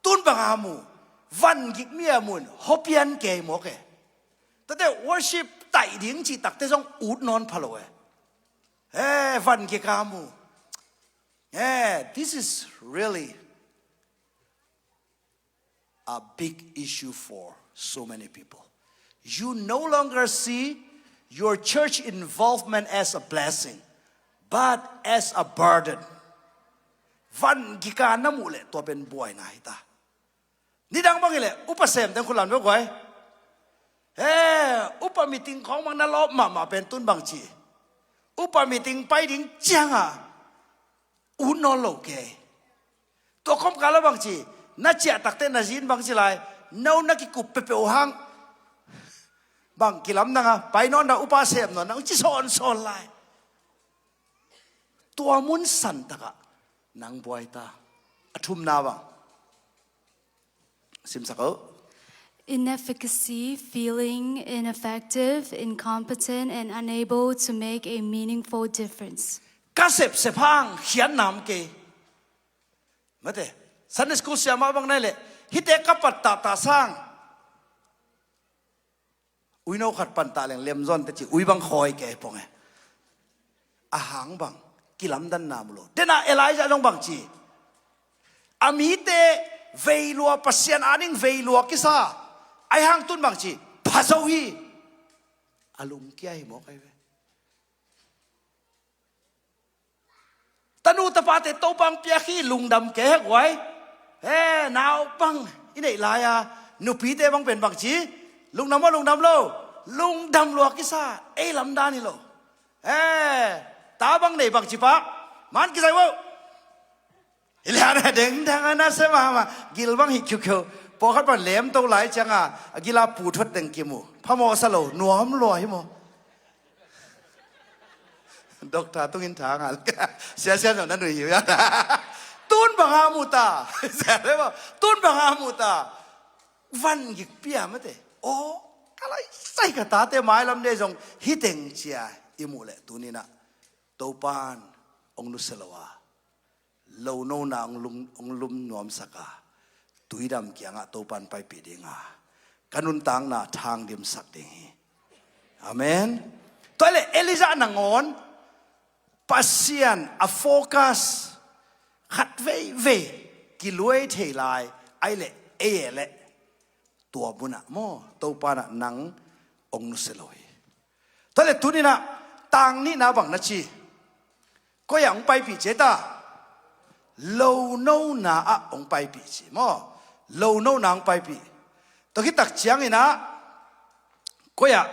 Tun bang a mu, van gik mi a mun, hopian kei mawk e. Tate worship taih ding cih takte zong ut nawn pha lo e. Eh, van gik a mu. Eh, this is really a big issue for so many people. You no longer see your church involvement as a blessing, but as a burden. Van gika na muh leh tua pen buaina hi ta. Nidang bang hi leh, upa sem teng khulam deuh guai. He, upa meeting khawng bang na lawp mahmah pen tun bang ci. Upa meeting pai ding ciangah ut nawn lo kei. Tua khawm kal a bang ci, na ciah takte na zin bang ci lai, no na kikup peuhpeuh hang. Bang kilam nang a, pai nawn na upa sem nawn nang ci sawnsawn lai. Tua mun san takah nang buai ta. A thumna bang. Simsak o. Inefficacy, feeling ineffective, incompetent, and unable to make a meaningful difference. Ka sepsep hang khian nam kei. Mate, Sunday school siamah bang nai leh, hihte ka pattah tah sang. Uino khat pantah leng lemzon te ci, ui bang khawi kei pong e. A hang bang kilamdanna mu lo. Dena Elijah zong bang ci. A mite veilua, Pasian ading veilua kisa. Ai hang tun bang ci, pha zo hi. A lungkia hi mawk ai ve. Tanu tapate Topa hong piak hi, lungdam kei hek uai. He, naupang i neih lai-a nupite bang pen bang ci, Lungdam maw, lungdam lo? Lungdam lua kisa, ei lamdan hi lo. Eh, ta bang nei bang ci pak, man kizai vo. Hi lian a dengdang a nasia mahmah, gil bang hih khiukheu. Pawlkhat pan lemto lai cianga a gila pu thuat deng kimu. Phamawh sa lo, nuam lua hi maw? Dokta tungin tha ngal. Sia, sia zong na nui hi uh ia. Tun bang a mu ta. Sia le maw. Tun bang a mu ta. Van gik pia mate. Aw, ka lai sai ka tate mailam de zong hi teng cia i muh leh tuninah Topan ong nusia lo a, lo nona ong lum, ong lum nuamsak a, tuidam kiangah Topan paipih dinga ka nuntakna thang dimsak ding hi. Amen. Tua le Elijah nangawn Pasian a focus khat veivei kiluai thei lai, ai le ei e le tua munah maw Topanah nang ong nusia lo hi. Tua le tuninah tang nihna bang na ci? Koi ah hong paipih ci ta? Lo nona ah hong paipih ci maw? Lo nona hong paipih. Tua khit tak cianginah koi ah?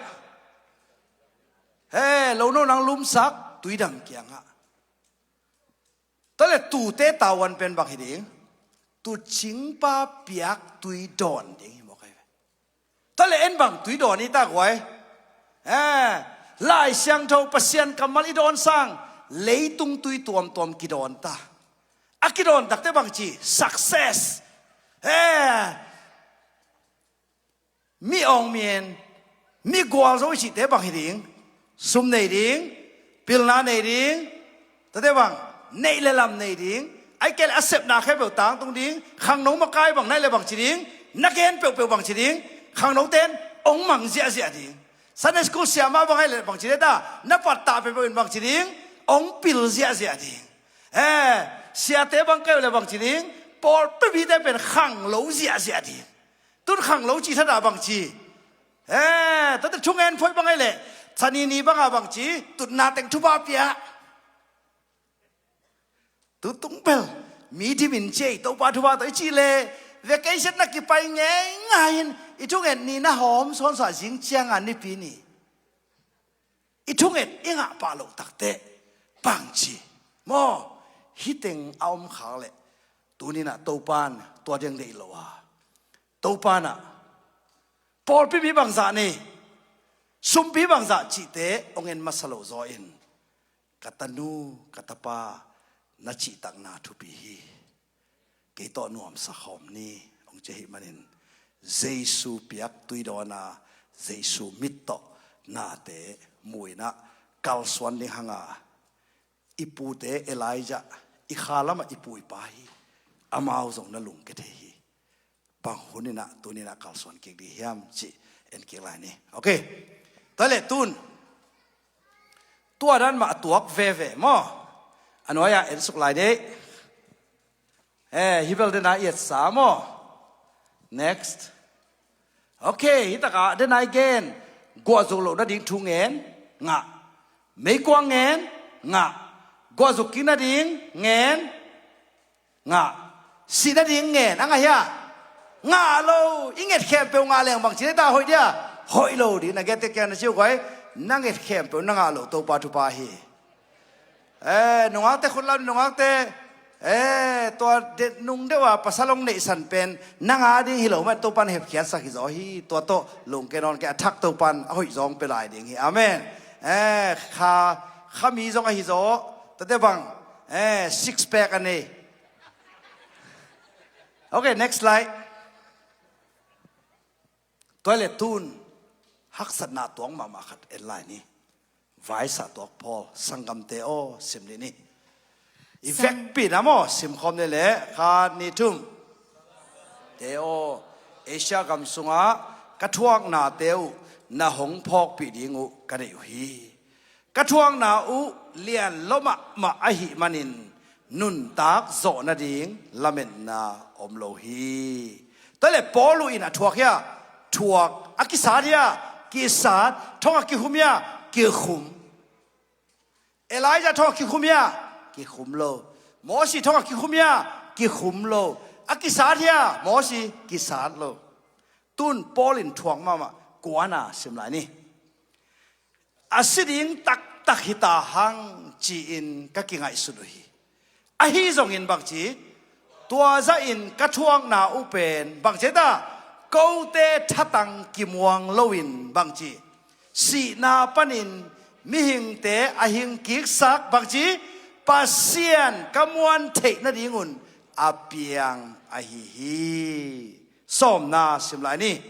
He, lo nona hong lumsak, tuidam kiangah. Tua le tute tavuan pen bang hi ding? Tucingpa piak tui dawn ding hi mawk ai ve. Tua le en bang tui dawn i tak huai? Eh, Lai Siangtho Pasian kammal i dawn sang leitung tui tuamtuam kidawn ta. A kidawn takte bang ci? Success. Eh, mi awng mi en, mi gualzo i cihte bang hi ding? Sum nei ding, pilna nei ding, tate bang, neih le lam nei ding, ai kei le a sepna khempeuh tangtung ding, khangno makai bang naih le bang ci ding, na gen peuhpeuh bang ci ding, khangnote in ong mang ziahziah ding. Sunday school siama bang ai le bang ci ding ta, na pattah peuhpeuh in bang ci ding, ong pil ziahziah ding. Eh, siate bang kei le bang ci ding, pawlpi mite pen khanglo ziahziah ding. Tun khanglo cih thadah bang ci? Eh, tate thungen phoih bang ai le, sanini banga bang ci, tutna teng thupha pia. Tutung bel mi dimin ci ei, Topa thupha tawh i cih le, vacation na kipai ngeingai in, i thungen ni na hawm sawnsa zing cianga nipi ni. I thunget i ngah pah loh takte bang ci? Maw, hi teng a om khak leh tuninah Topan tua deng deih lo a, Topanah pawlpi mi bangzah nei, sumpi bangzah cihte ong en masa lo zaw in, ka tanu, ka tapa, na cihtakna thupi hi. Kei tawh nuamsa khawm ni, ong ci ahih manin Jesu piak tui dawn a, Jesu mit tawh nate mu inah kalsuan ding hanga, i pute Elijah, i kha lamah i pu i pa hi, amau zong na lungke thei hi. Bang huninah tuninah kalsuan kik ding hiam cih en kik lai ni. Ok. Tua le tun tua dan mah a tuak veve maw? A nuai-ah en suk lai dih. Eh, hi bel dena i etsa maw? Next. Ok, hi takah dena i gen. Guahzuk loh nading thu ngen, ngah. Meikuang ngen, ngah. Guahzuk kik nading ngen, ngah. Sih nading ngen, a ngah hia? Ngah lo. I nget khempeuh ngah leng bang ci dih ta, hoih dia? Hoih lo dih. Na gette kiang na ciu koi, na nget khempeuh na ngah lo Topa thupha hi. Eh, nungakte khutlam, nungakte. Eh, tua nung deuh a pasal hong neihsan pen nang a ding hi lo mah, Topan hepkhiatsak hi zaw hi. Tua tawh lungke nawn ke, a thak Topan a hoih zawng pe lai ding hi. Amen. Eh, kha, kha mi zong ahi zaw. Tate bang, eh, six pack a nei. Ok, next slide. Tua le tun haksatna tuak mahmah khat en lai ni. Vaisa tuak Paul, sanggamte aw, sim ni ni. I vekpi na maw, simkhawm ni le, khat, ni, thum. Te aw, Asia gam sungah ka thuaknate uh na hong phawkpih ding uh ka neih uh hi. Ka thuakna uh lian lua mahmah ahih manin nuntak zawh nading lametna om lo hi. Tua le Paul uh in a thuak hia? Thuak. A kisat hia? Kisat. Thong a kikhum hia? Kikhum. Elijah thong a kikhum hia? Kikhum lo. Mosi thong a kikhum hia? Kikhum lo. A kisat hia? Mosi kisat lo. Tun Paul in thuak mahmah, Kuana sim lai ni. A si ding taktak hi ta hang ci-in ka kingaihsun uh hi. Ahi zongin bangci, tua zahin ka thuakna uh pen bangci ta, kote thatang kimuang loin bangci, sihna panin mihingte a hingkiksak bangci, Pasian ka muan theih nadingun a piang ahi hi. Sawmna sim lai ni.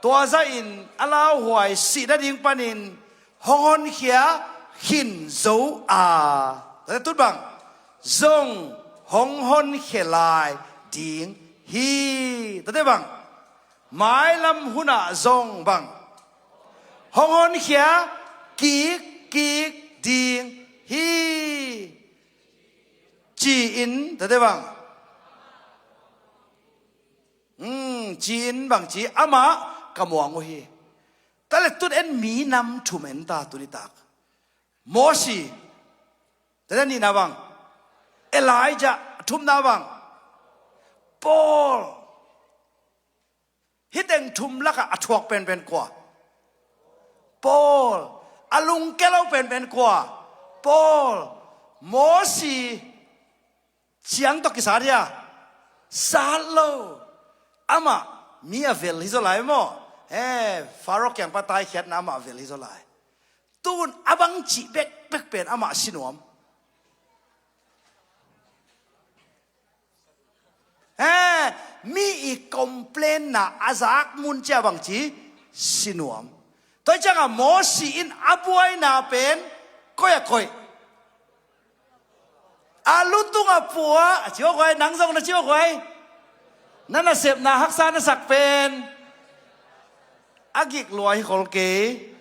Tua zahin a lauhuai sih nading panin hong honkhia khin zo a, tate tut bang, zong hong honkhia lai ding hi. Tate bang, mailam hunah zong bang, hong honkhia kikkik ding hi, ci-in, tate bang, hmm, ci-in bangci, amah ka muang uh hi. Tate tut en, minam thum en ta tuni tak. Mosi, tate nihna bang, Elijah, thumna bang, Paul. Hih teng thum lakah a thuak penpen kua? Paul. A lungkia lo penpen kua? Paul. Mosi ciang tawh kisa dia? Sat lo. Amah mi a vel hi zaw lai maw? Eh, Faro kiang pa taikhiatna amah a vel hi zaw lai. Tun a bang cih bekbek pen amah si nuam. Eh, mi i complain na a zak mun cia bangci si nuam. Tua ciangah Mosi in a buaina pen koi a koih? A lutung a pua, a ci aw guai, nang zong na ci aw guai. Na nasepna haksa na sak pen a gik lua hi khol kei,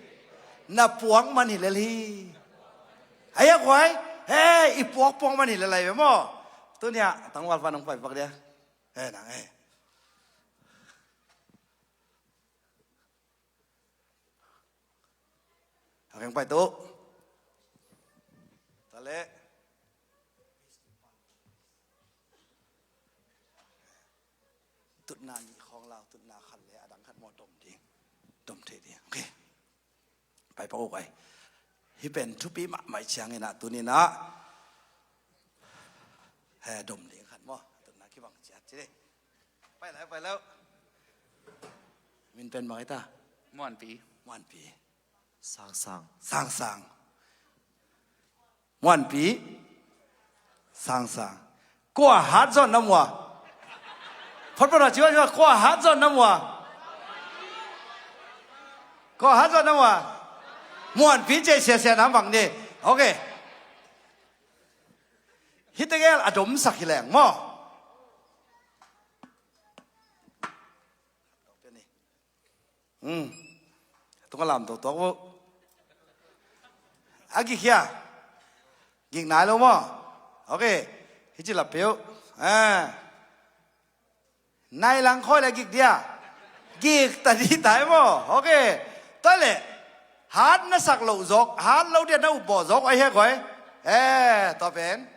na puak man hi lel hi. Ai a guai, he, i puak puak man hi lel ai ve maw? Tuni a tangval pan hong pai pak dia. He, nang he. A keng pai tu. Tale. Tutna nih khawng lau, tutna khat le a dang khat maw dom ding. Dom thei ding. Ok. Pai pak uh ai. Hih pen thupi mahmah ciangin ah tuni-in ah, he, dom ding khat maw? Tutna kibang ciat ci ding. Pai lai, pai lai. Min pen bang hi ta? Muanpi. Muanpi. Sangsang. Sangsang. Muanpi. Sangsang. Kua hat zawn na mua? Photphot a ci ua, ci ua, kua hat zawn na mua? Kua hat zawn na mua? Muanpi ci siasia na bang ni. Ok. Hih tegel a domsak hi leng maw? Hmm. Tung a lam to tuak vo. A gik hia? Gik nai lo maw? Ok. Hih ci lap peuh. Ah. Nai lang khoi le gik dia. Gik ta di tai maw? Ok. Tua le. Hat na sak loh zawk, hat lo dia na upbawh zawk a hia guai? Eh, tua pen.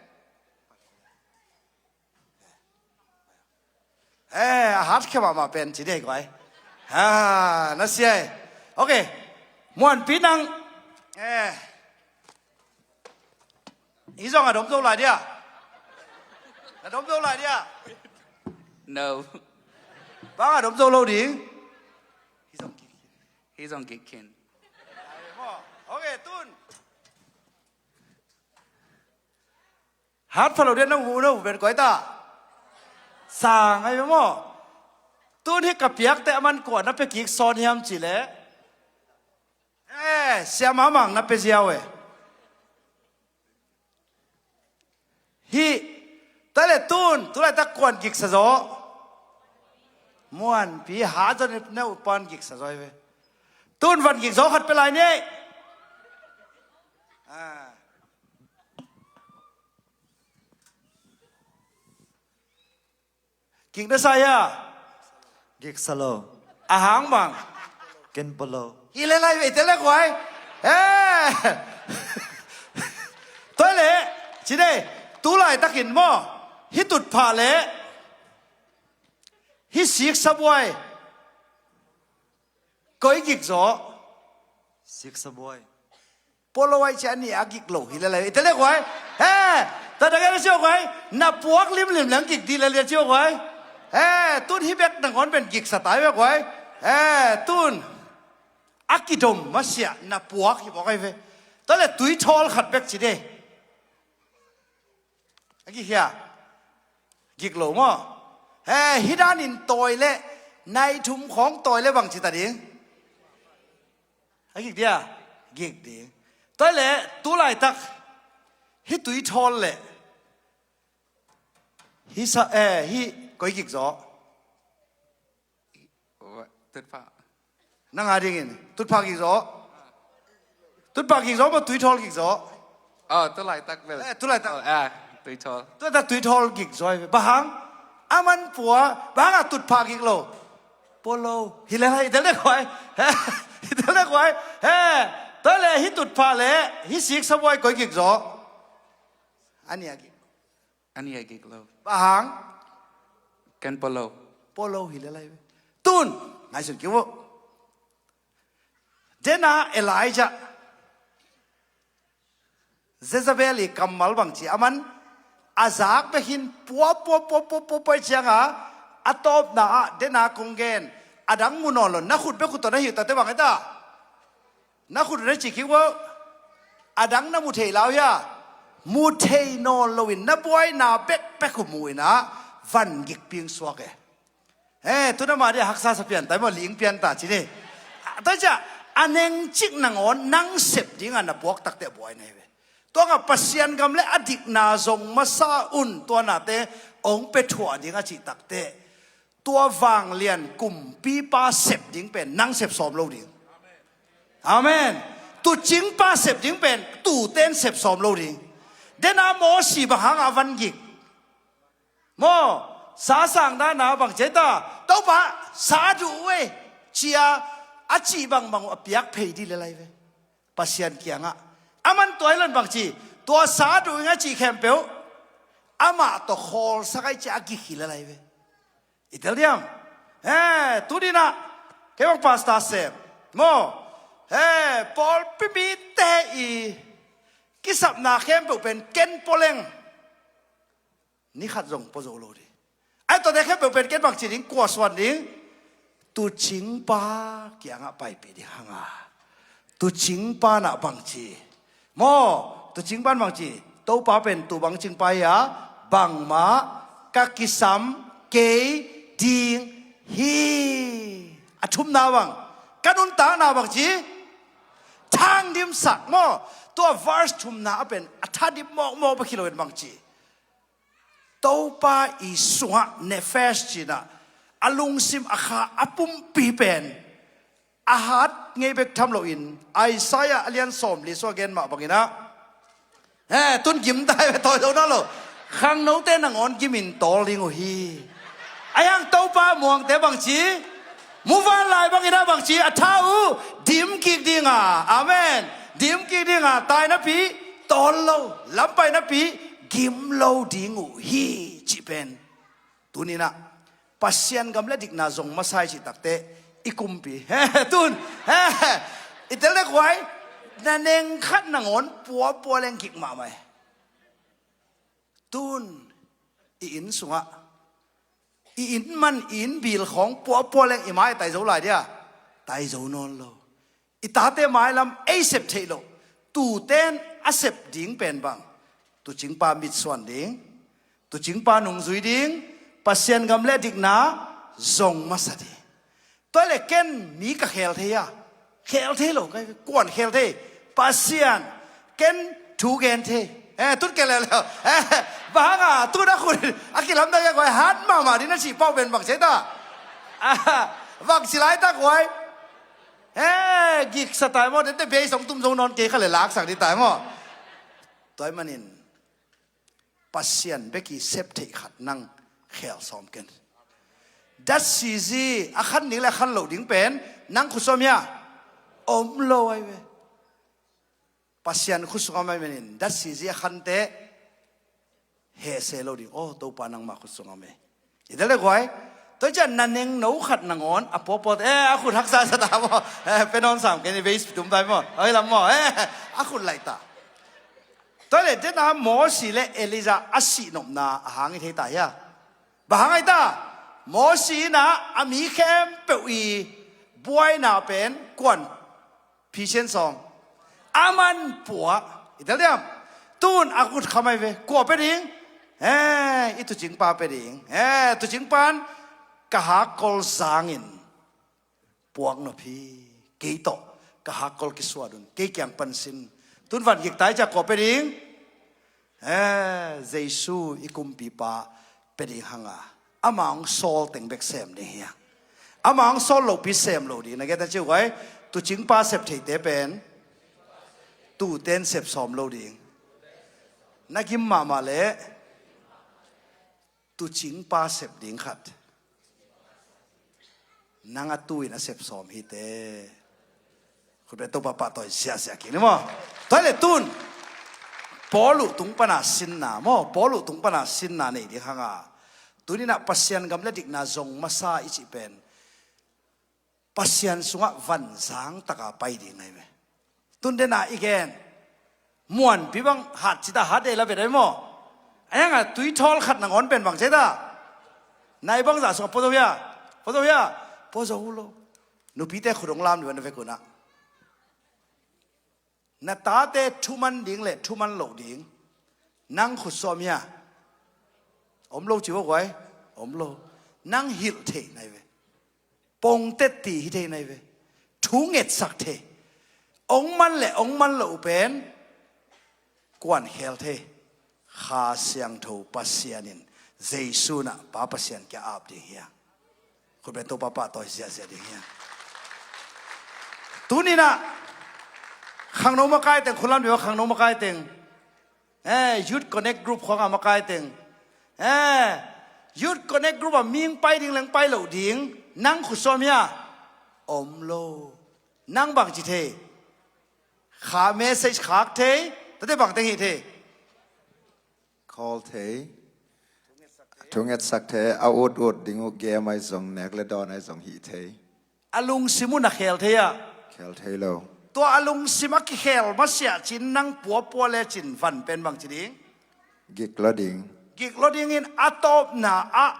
Eh, a hat khia mahmah pen ci dei guai. Ha, na sia e. Ok. Muanpi nang. Eh. I zong a dom zo lai dia. A dom zo lai dia. No. Bang a dom zo lo ding. I zong kik. I zong kik khin. Ok, tun. Hat pha lo dia na uh, na uh pen koi ta. Sang ai maw. Tun hi ka piakte a man kua na pia kik sawn hiam ci le. Eh, siama mang na pia ziau e. Hi, ta le tun, tu laitak kuan giksa zaw. Muanpi hat zaw na uh pan giksa zaw hi ve. Tun van gik zaw khat pia lai ni. Ah. Gik na sa hia? Giksa lo. A hang bang? Ken pua lo. Hi le lai ve te le kuai. Eh. Toi le. Ci dei. Tu laitakin maw. Hi tut phah le. Hi sik sa buai. Koi gik zaw? Siksa buai. Polo ai cia ni a gik lo hi le lai. Ite le kuai. He, ta dang e le cio kuai. Na puak limlim lang gik di le le cio kuai. He, tun hi bek nangawn pen gik sa tai ve kuai. He, tun a kidom masiah na puak hi bawk ai ve. Ta le tuithawl khat bek ci de. A gik hia? Gik lo maw? He, hi danin tawi le nai thum khawng tawi le bang ci ta ding? A gik dia? Gik ding. Tawi le tu laitak hi tuithawl le hi sa, eh, hi koi gik zaw? Tutphah. Nang a dingin tutphah gik zaw. Tutphah gik zaw maw, tuithawl gik zaw? Oh, tu laitak bel. Eh, tu laitak. Oh, ah, tuithawl. Tu laitak tuithawl gik zaw. Bang hang? A man pua, bang hang a tutphah gik lo? Polo. Hi le lai, hi le kuai. Hi le kuai. He, tawi le hi tutphah le hi siksa buai koi gik zaw? A ni a gik. A ni a gik lo. Bang hang? Ken polo. Polo hi le lai ve. Tun, ngaihsun kiu. Dena Elijah, Jezebel i kammal bang ci a man, a zak bek hin pua, pua, pua, pua, pua, pua cianga, a tawpna ah, dena kong gen, a dang mu nawn lo, na khut bek khut tawh na hi uh ta te bang e ta. Na khut na ci kik uh. A dang na mu thei lau hia? Mu thei nawn loin na buaina bekbek uh mu in ah van gik ping suak e. He, tu na ma dia haksa sa pian tai maw, ling pian ta ci ni. Tua cia a neng cik nangawn nang sep dinga na puak takte buai na hi ve. Tua nga Pasian gam le a dikna zong masa un tua nate ong pe thuah ding a cih takte. Tua vanglian kumpipa sep ding pen nang sep sawm lo ding. Amen. Tucingpa sep ding pen tuten sep sawm lo ding. Dena Mosi bang hanga van gik? Maw, sa sang dana bang ci ta? Topa, sa duh uh e, cia a cih bangbang uh a piak phei di le lai ve. Pasian kiangah. A man tua hi lan bang ci, tua sa duh ing a cih khempeuh amah tawh khawlsak ai cia a gik hi le lai ve. I tel diam? He, tu dinah kei bang pastor sem maw? He, pawlpi mite i kisapna khempeuh pen ken pua leng ni khat zong pua zo lo ding. Ai tuate khempeuh pen ken bang ci ding, kua suan ding? Tucingpa kiangah paipih ding hanga. Tucingpa nah bang ci? Maw, tucingpa nah bang ci? Topa pen tu bang cingpa hi a, bangmah ka kisam kei ding hi. A thumna bang, ka nuntakna bang ci? Thangdimsak maw. Tua verse thumna a pen a thadim mawkmawk bek hi lo in bang ci? Topa i sungah nefesh cinah a lungsim a kha a pumpi pen a hat ngei bek tham loin Isaiah a lian sawmli sua gen mah banginah, he, tun gim tai ve, tawi zo na lo. Khangnote nangawn gimin tawl ding uh hi. A hiang Topa muangte bang ci? Muvanlai banginah bang ci? A tha uh dim kik dinga, amen, dim kik dinga, tai napi tawl lo, lampai napi gim lo ding uh hi, cih pen tuninah Pasian gam le dikna zong masa i cih takte i kumpi. He, tun, he, i tel dek huai, na neng khat nangawn puapua leng kik mahmah e. Tun i inn sungah i inn man, i inn bil khawng puapua leng i mai tai zo lai dia? Tai zo nawn lo. I tate mailam ei sep theih loh, tuten a sep ding pen bang? Tucingpa mitsuan ding, tucingpa nungzui ding, Pasian gam le dikna zong masa ding. Tua le ken mi ka khel thei a? Khel thei lo, ka kuan khel thei? Pasian, ken thu gen thei. Eh, tut ke le le. Eh, bang hanga tut a khut a kilamdang ia kuai hat mahmah ding na cih pau pen bang ci ta? Ah, bang ci laitak kuai? Eh, giksa tai maw, dente bei song tum zo nawn kei kha le laksak ding tai maw? Tua ahih manin Pasian bek i sep theih khat nang khel sawm ken. Datsezi a khan ding le a khan loh ding pen nang khut sungah om hia? Om lo ai ve. Pasian khut sungah om ahih manin datsezi a khante hehse lo ding. Oh, Topa nangmah khut sungah om e. I tel dek huai, Tua ciang na nengno khat nangawn a puapua, eh, a khut haksa sa ta maw. Eh, pe nawn sam kei ni, vase tum tai maw. Oi lam maw. Eh, a khut laih ta. Tua leh dena Mosi le Elijah a sihnopna a hang i thei ta hia? Bang hang ai ta? Mosi in ah a mi khempeuh i buaina pen kuan phisian sawm. A man pua. I tel diam? Tun a khut kham ai ve. Kua pe ding? Eh, i tuucingpa pe ding. Eh, tuucingpa in ka hakkol zangin puak nop hi. Kei tawh ka hakkol kisuat un. Kei kiang pan sin. Tun van gik tai ciang kua pe ding? Eh, Jesu i kumpipa pe ding hang a, ama hong sawl teng bek sem ding hi a, ama hong sawl lopi sem lo ding. Na gen ta ciu guai, tuucingpa sep theite pen tuuten sep sawm lo ding. Na gim mahmah leh tuucingpa sep ding khat. Nang a tu in a sep sawm hi te. Khut beng, Topa pahtawi ziahziah kik ni maw. Tua leh tun Paul uh tung pana sinna maw, Paul uh tung pana sinna nei ding hang a, tuni in ah Pasian gam le dikna zong masa i cih pen Pasian sungah vanzang taka pai ding ahi ve. Tun dena i gen muanpi bang hat cita hat dei la vet ahi maw. Ahi hang a tuithawl khat nangawn pen bang ci ta? Nai bangzah sungah pua zo hia? Pua zo hia? Pua zo lo. Nupite khut hong lam dih na vek un ah. Na tate thuman ding le thuman loh ding nang khut sawm hia? Om lo ci vo guai. Om lo. Nang hilh theih nai ve. Pongtet ti hi thei nai ve. Thu ngetsak thei. Ong man le ong man loh pen kuan khel thei. Kha Siangtho Pasian in Jesu in ah Pa Pasian kia ap ding hi a. Khut beng, Topa pahtawi ziahziah ding hi a. Tuni in ah khangno makai teng, khut lam dih khangno makai teng. Eh, Youth Connect Group khawng a makai teng. Eh, Youth Connect Group a ming pai ding leng pai loh ding. Nang khut sawm hia? Om lo. Nang bang ci thei? Kha message khak thei. Tate bang teng hi thei? Call thei. Thungetsak thei. A ut ut ding uh game ai zong, nek le dawn ai zong hi thei. A lungsim uh na khel thei ah. Khel thei lo. Tua a lungsim a kikhel masiah cin nang puapua le cin van pen bang ci ding? Gik lo ding. Gik lo dingin a tawpna ah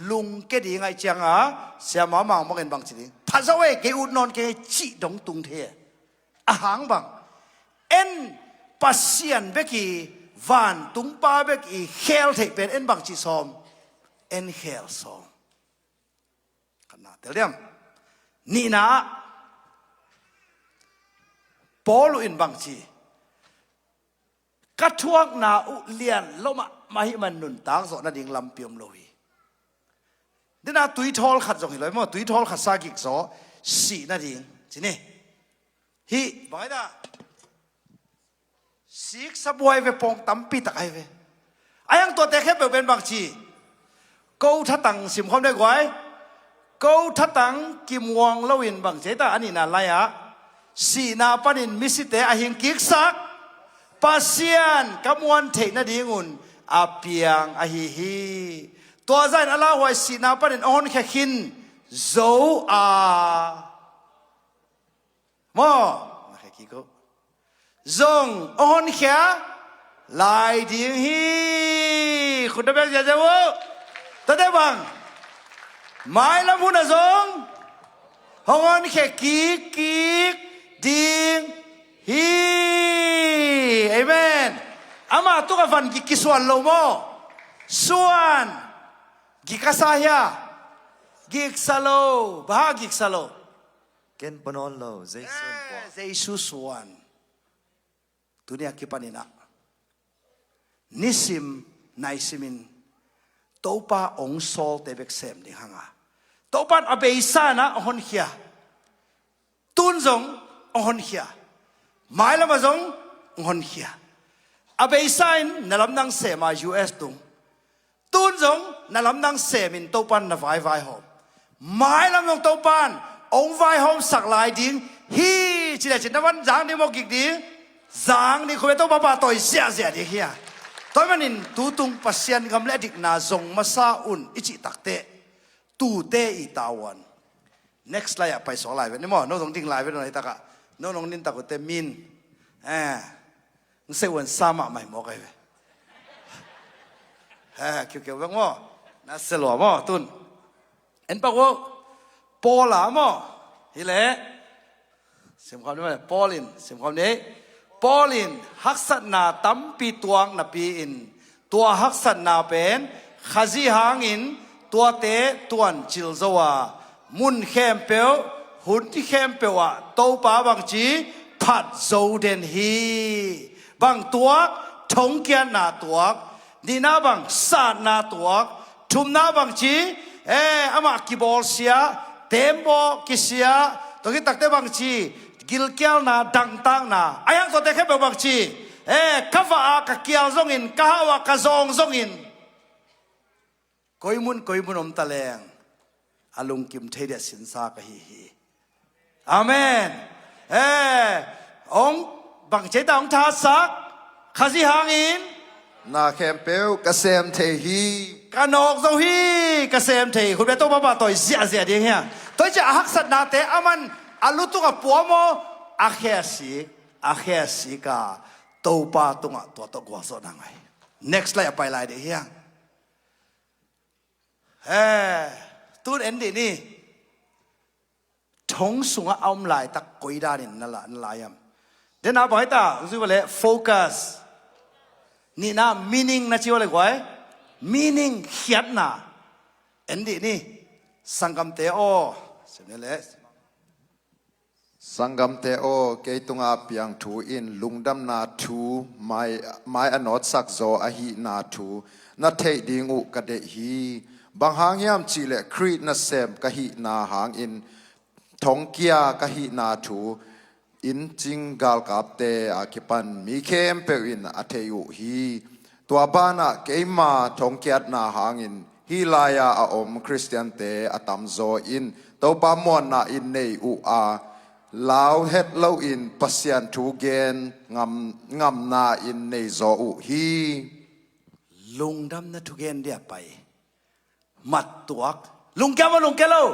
lungke ding ai cianga siama mang bangin bang ci ding? Pha zo e, kei ut nawn kei cih dong tung thei. A hang bang? En Pasian bek i, vantung pa bek i khel theih pen en bang ci sawm? En khel sawm. Khatna tel diam? Nihna ah Paul uh in bang ci? Ka thuakna uh lian lo mahmah hi man nuntak zawh nading lampi om lo hi. Dena tuithawl khat zong hi lo hi maw, tuithawl khat sa gik zaw sih nading ci ni. Hih bang ai ta? Siksa buai ve, pawng tampi tak ai ve. Ai ang tuate khempeuh pen bang ci? Ko thatang simkhawm deh guai. Ko thatang kimuang loin bang ci ai ta? A nihna lai-ah sihna panin misite a hing kiksak Pasian ka muan theih nadingun a piang ahi hi. Tua zain a lauhuai sihna panin a honkhia khin zo a maw? Na khe kik uh. Zong hong honkhia lai ding hi. Khut na beng ziahziah uh. Tate bang? Mailam hun ah zong hong honkhia kikkik ding hi. Amen. Amah tuk a van gik kisuan lo maw? Suan. Gik a sa hia? Gik sa lo. Bang hang gik sa lo? Ken pua nawn lo, Jesu in pua. Eh, Jesu suan. Tuni a kipanin ah nisim naisimin Topa hong sawlte bek sem ding hang a, Topa in a beisa in ah hong honkhia. Tun zong hong honkhia. Mailam ah zong hong honkhia. A beisa in na lamdang sem a, U S tung. Tun zong na lamdang semin Topan na vaivai hawm. Mailam zong Topan hong vaihawmsak lai ding hi. Ci le cin na van zang ding maw, gik ding? Zang ding. Khut beng, Topa pahtawi ziahziah ding hi a. Tua ahih manin tutung Pasian gam le a dikna zong masa un i cih takteh Tute i tavuan. Next slide ah paisuak lai ve ni maw. No zong ding lai ve, no hi takah no nong nin tak uh te min. Eh, ng se uan sa mahmah hi maw kai ve. Eh, kiukiu vek maw. Na se lua maw tun. En pak uh. Paul a maw. Hi leh. Simkhawm ni maw. Paul in simkhawm ni. Paul in haksatna tampi tuak napi-in tua haksatna pen Khazih hangin tuate tuancil zo a, mun khempeuh, hun khempeuh ah Topa bangci phat zo den hi. Bang tuak? Thongkiatna tuak. Nihna bang? Satna tuak. Thumna bangci? Eh, amah kibawlsia, tembaw kisia, tua khit takte bangci? Gilkialna, dangtakna. A hiang tuate khempeuh bangci? Eh, ka vah a ka kial zongin, ka hau a ka zawng zongin, koi mun koi mun om ta leng a lungkim thei dia sinsa ka hi hi. Amen. Eh, ong bang cei ta ong thasak? Khazih hangin na khempeuh ka sem thei hi. Ka nawk zo hi, ka sem thei hi. Khut bia Topa pahtawi ziahziah ding hi a. Tua hi ciah a haksatnate a man a lutung a puam aw, a khe a sik, a khe a sik a Topa tungah tua tawh gualzawhna ngah hi. Next slide ah pai lai ding hi a. Eh, tun en dih ni. Thong sungah a om laitak koi danin na la, na lai hiam? Dena bang hi ta, zui va le focus. Nihna meaning na ci va le guai. Meaning khiatna. En dih ni. Sanggamte aw. Sim ni le. Sanggamte aw, kei tunga piang thu in lungdamna thu mai, mai a nawtsak zaw ahihna thu na theih ding uh ka deih hi. Bang hang hiam cihleh Khrih nasem ka hihna hangin thongkia ka hihna thu inncing galkapte a kipan mi khempeuh in a thei uh hi. Tua banah keima thongkiatna hangin hih lai-a a om Khristiante a tamzaw in Topa muanna in nei uh a, lau het loin Pasian thu gen ngam, ngamna in nei zaw uh hi. Lungdamna thugen dia pai. Mattuak. Lungkia maw lungkia lo?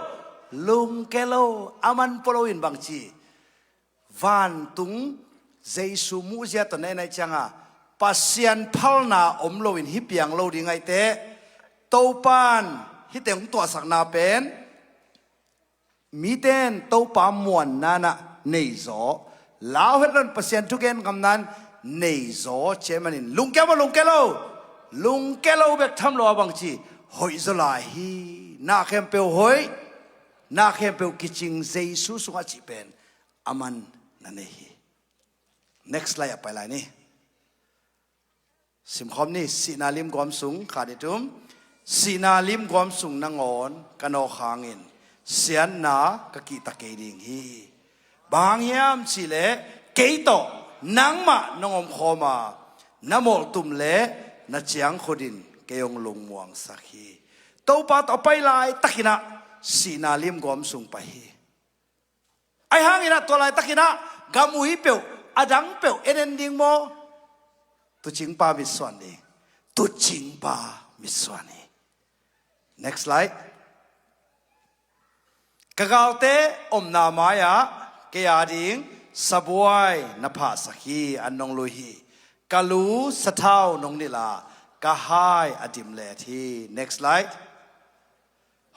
Lungkia lo. A man pua loin bangci? Vantung Jesu muhzia tawh na en ahih cianga Pasian phalna om loin hih piang lo ding ahih teh, Topan hihte hong tuahsakna pen mite in Topa muanna in ah nei zaw, lau het loin Pasian thugen ngamna in nei zaw ci ahih manin lungkia maw lungkia lo? Lungkia lo bek tham lo a bangci? Hoih zaw lai hi. Na khempeuh hoih, na khempeuh kicing Jesu sungah cih pen a man na nei hi. Next slide ah pai lai ni. Simkhawm ni. Sihna limguam sung, khat, nih, thum. Sihna limguam sung nangawn ka nawk hangin siatna ka kihta kei ding hi. Bang hang hiam cihleh kei tawh nangmah nong omkhawm a, na mawltum le na ciangkhut in kei hong lungmuangsak hi. Topa tawh a pai laitakin ah sihna limguam sung pai hi. Ahi hangin ah tua laitakin ah gam uhi peuh, a dang peuh en en ding maw? Tuucingpa mitsuan ding. Tuucingpa mitsuan hi. Next slide. Ka galte omna mai-ah kei ading sabuai na phahsak hi, an nong lui hi. Ka lu sathau nong nilh a, ka hai a dimlet hi. Next slide.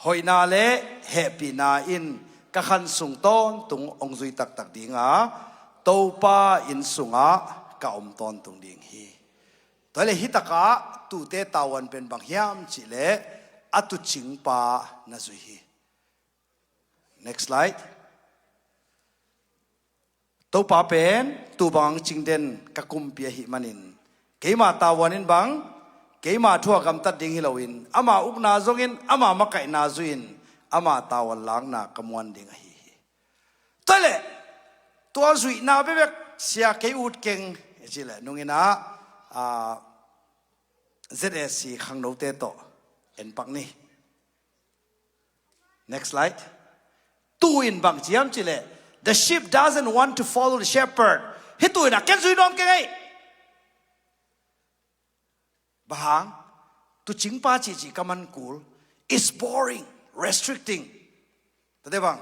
Hoihna le hehpihna in ka khan sung tawntung hong zui taktak ding a, Topa inn sungah ka om tawntung ding hi. Tua hileh hih takah tuute tavuan pen bang hiam cihleh a tuucingpa na zui hi. Next slide. Topa pen tuu bang cingden ka kumpi ahih manin keima tavuan in bang, keima thu-a gamtat ding hi loin ama ukna zongin, ama makaihna zui-in ama tavuan lakna ka muan ding ahi hi. Tua hileh tua zuihna bekbek sia kei ut keng, i cih leh nungin ah, ah, Z A C khangnote tawh en pak ni. Next slide. Tuu in bang ci hiam cihleh, the sheep doesn't want to follow the shepherd. Hih tuu in ah ken zui nuam keng ei. Bang hang? Tuucingpa cihcih ka man kul. It's boring. Restricting. Tate bang.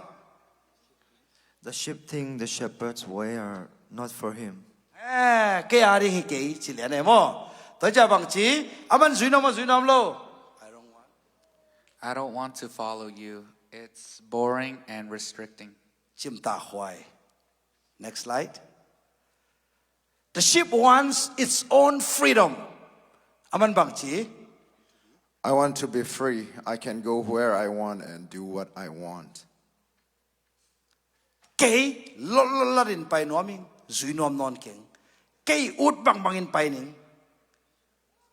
The sheep think the shepherd's way are not for him. Eh, kei a ding hi kei ci lian e maw. Tua cia bang ci, a man zui nuam a zui nuam lo. I don't want. I don't want to follow you. It's boring and restricting. Cimta huai. Next slide. The sheep wants its own freedom. A man bang ci. I want to be free. I can go where I want and do what I want. Kei lollolat in pai nuam ing, zui nuam nawn keng. Kei ut bangbang in pai ning.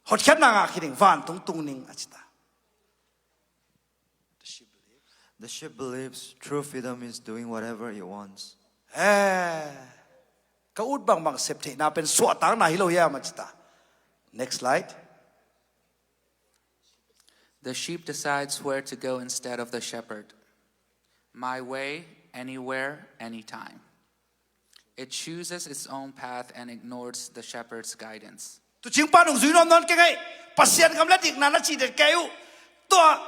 Hotkhiatna ngah khin ing, vantung tung ning a cita. The sheep believes true freedom is doing whatever it wants. Eh, ka ut bangbang sep theihna pen suahtakna hi lo hiam a cita. Next slide. The sheep decides where to go instead of the shepherd. My way, anywhere, anytime. It chooses its own path and ignores the shepherd's guidance. Tuucingpa nung zui nuam nawn keng ei. Pasian gam le dikna na cih det kei uh. Tua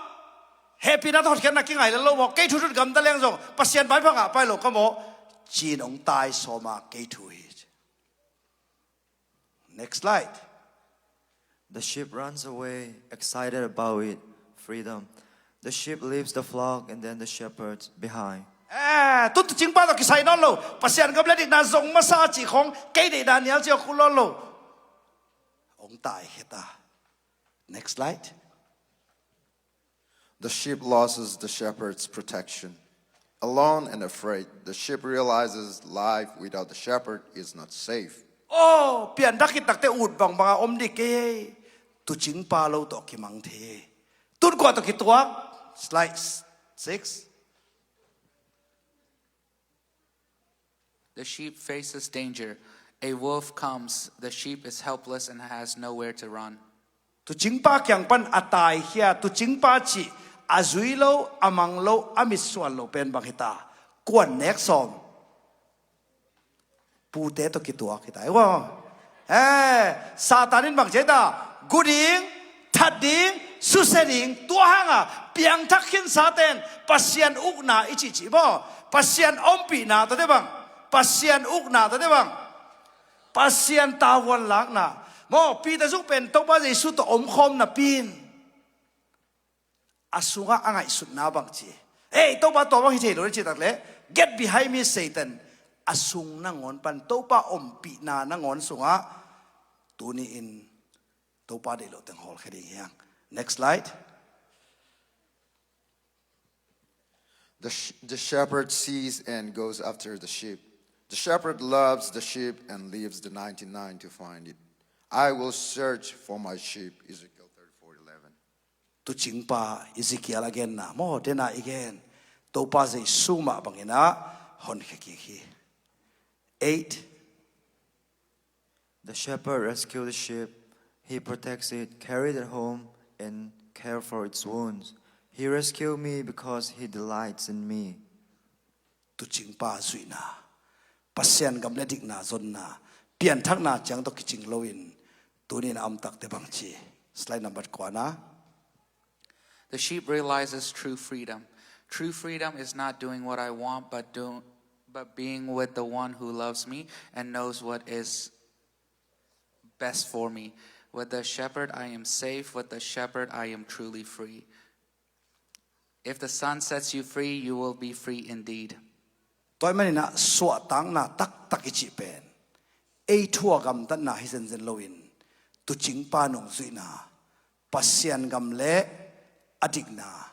hehpihna tawh hotkhiatna kingai le lo maw. Kei thuthut gamta leng zong Pasian pai phangah pai lo ka maw. Cin hong tai sawma kei thu hi. Next slide. The sheep runs away, excited about it, freedom. The sheep leaves the flock and then the shepherd behind. Eh, tun tuucingpa tawh kisai nawn lo. Pasian gam le dikna zong masa cih khong kei deihna nial cih a kul nawn lo. Hong tai kheta. Next slide. The sheep loses the shepherd's protection. Alone and afraid, the sheep realizes life without the shepherd is not safe. Oh, pianthak khit takte ut bangbanga om dik kei. Tuucingpa lo tawh kimang thei. Tun kua tawh kituak. Slide six. The sheep faces danger. A wolf comes. The sheep is helpless and has nowhere to run. Tuucingpa kiang pan a taikhia, tuucingpa cih a zui lo, a mang lo, a mitsuan lo pen bang hita. Kuan nek sawm. Pute tawh kituak hita. Wow. Eh, Satan in bang ci ta. Gu ding, that ding, susia ding, tua hanga piangthak khinsa ten Pasian ukna i cihcih maw. Pasian ompihna tawte bang. Pasian ukna tawte bang. Pasian tavuan lakna. Maw, Peter zuk pen Topa Jesu tawh omkhawm napi in a sungah a ngaihsutna bang ci. Ei, Topa tua bang hi thei lo le cih tak le. Get behind me, Satan. A sung nangawn pan Topa ompihna nangawn sungah tuni in Topa deih loh teng hawlkhia ding hi hang. Next slide. The, sh- the shepherd sees and goes after the sheep. The shepherd loves the sheep and leaves the ninety-nine to find it. I will search for my sheep, Ezekiel thirty-four eleven. Tuucingpa Ezekiel a genna maw, dena i gen. Topa Jesu mah bangin a honkhia kik hi. Eight. The shepherd rescues the sheep. He protects it, carries it home, and cares for its wounds. He rescued me because he delights in me. Tuucingpa zuihna, Pasian gam le dikna zonna, pianthakna ciang tawh kicing loin tuni in a om takte bang ci. Slide number kuana. The sheep realizes true freedom. True freedom is not doing what I want, but do, but being with the one who loves me and knows what is best for me. With the shepherd, I am safe. With the shepherd, I am truly free. If the Son sets you free, you will be free indeed. Tua ahih manin ah suahtakna taktak i cih pen ei thu a gamtatna hi zenzen loin tuucingpa nungzuihna, Pasian gam le a dikna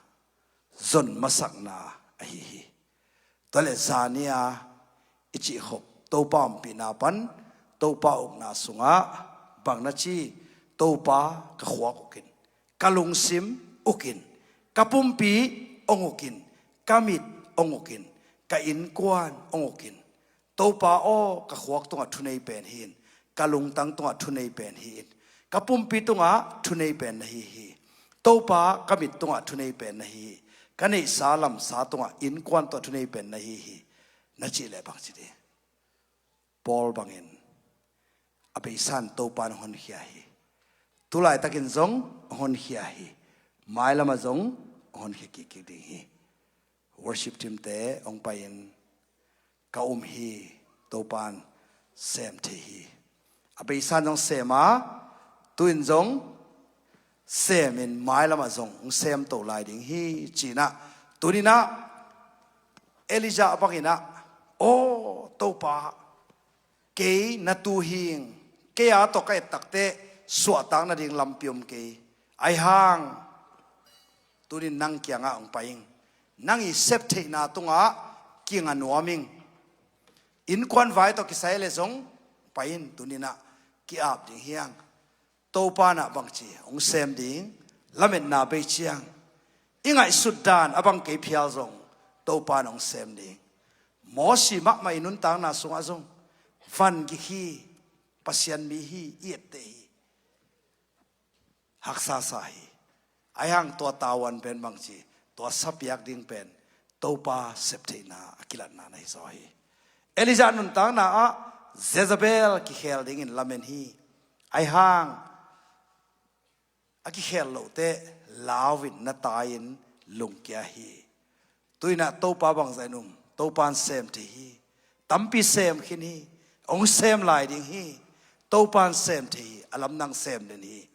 zon masakna ahi hi. Tua le zania i cihkhop Topa ompihna pan Topa ukna sungah bang na ci? Topa ka khuak ukin, ka lungsim ukin, ka pumpi ong ukin, ka mit ong ukin, ka innkuan ong ukin. Topa aw, ka khuak tungah thunei pen hi in, ka lungtang tungah thunei pen hi in, ka pumpi tungah thunei pen na hi hi. Topa, ka mit tungah thunei pen na hi hi. Ka neihsa lamsa tungah innkuan tungah thunei pen na hi hi. Na cih leh bang ci ding? Paul bangin a beisa in Topa in hong honkhia hi. Tulaitakin zong hong honkhia hi. Mailamah zong hong honkhia kikkik ding hi. Worship team te hong pai-in, ka um hi, Topan sem thei hi. A beisa in zong sem a, tu-in zong semin mailamah zong hong semto lai ding hi, ci-in ah, tuni-in ah Elijah bangin ah, aw Topa, kei na tuu hi ing, kei a tawh ka et takteh suahtak nading lampi om kei. Ahi hang tuni-in nang kiangah hong pai ing. Nang i sep theihna tungah kinga nuam ing. Innkuan vai tawh kisai le zong pai in, tuni-in ah ki-ap ding hi hang. Topan ah bangci hong sem ding, lametna bei ciang i ngaihsut dan a bang kei phial zong Topan hong sem ding. Moses mahmah i nuntakna sungah zong van gik hi, Pasian mi hi, i etteh hi. Haksa sa hi. Ahi hang tua tavuan pen bangci, tua sapiak ding pen Topa sep theihna a kilatna na hi zaw hi. Elijah nuntakna ah Jezebel kikhel dingin lamen hi. Ahi hang a kikhel lohteh lau-in na tai-in lungkia hi. Tu-in ah Topa bangzah in um, Topan sem thei hi. Tampi sem khin hi. Hong sem lai ding hi. Topan sem thei hi. A lamdang sem den hi.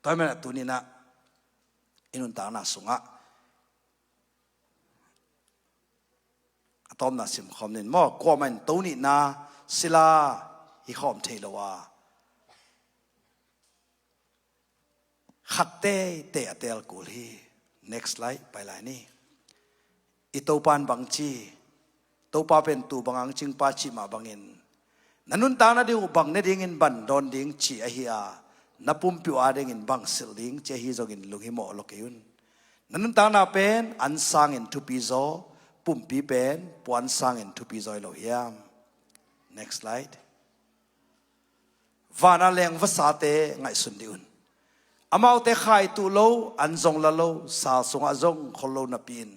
Tua ahih manin ah tuni-in ah i nuntakna sungah a tawpna simkhawm ni maw, kuamah in to nihna sila hi khawm thei lo a, khat teitei a teel kul hi. Next slide, pai lai ni. I Topan bangci, Topa pen tuu bang hong cingpa cih mah bangin, na nuntakna ding uh bang ne dingin ban dawn ding ci ahi a, na pumpi uh adingin bang silh ding ci ahi zongin lunghimawh lo kei un. Na nuntakna pen an sangin thupi zaw, pumpi pen puan sangin thupi zaw hi lo hiam? Next slide. Van a leng vasate ngaihsun dih un. Amaute khaituh lo, an zong la lo, sal sungah zong khol lo napi-in,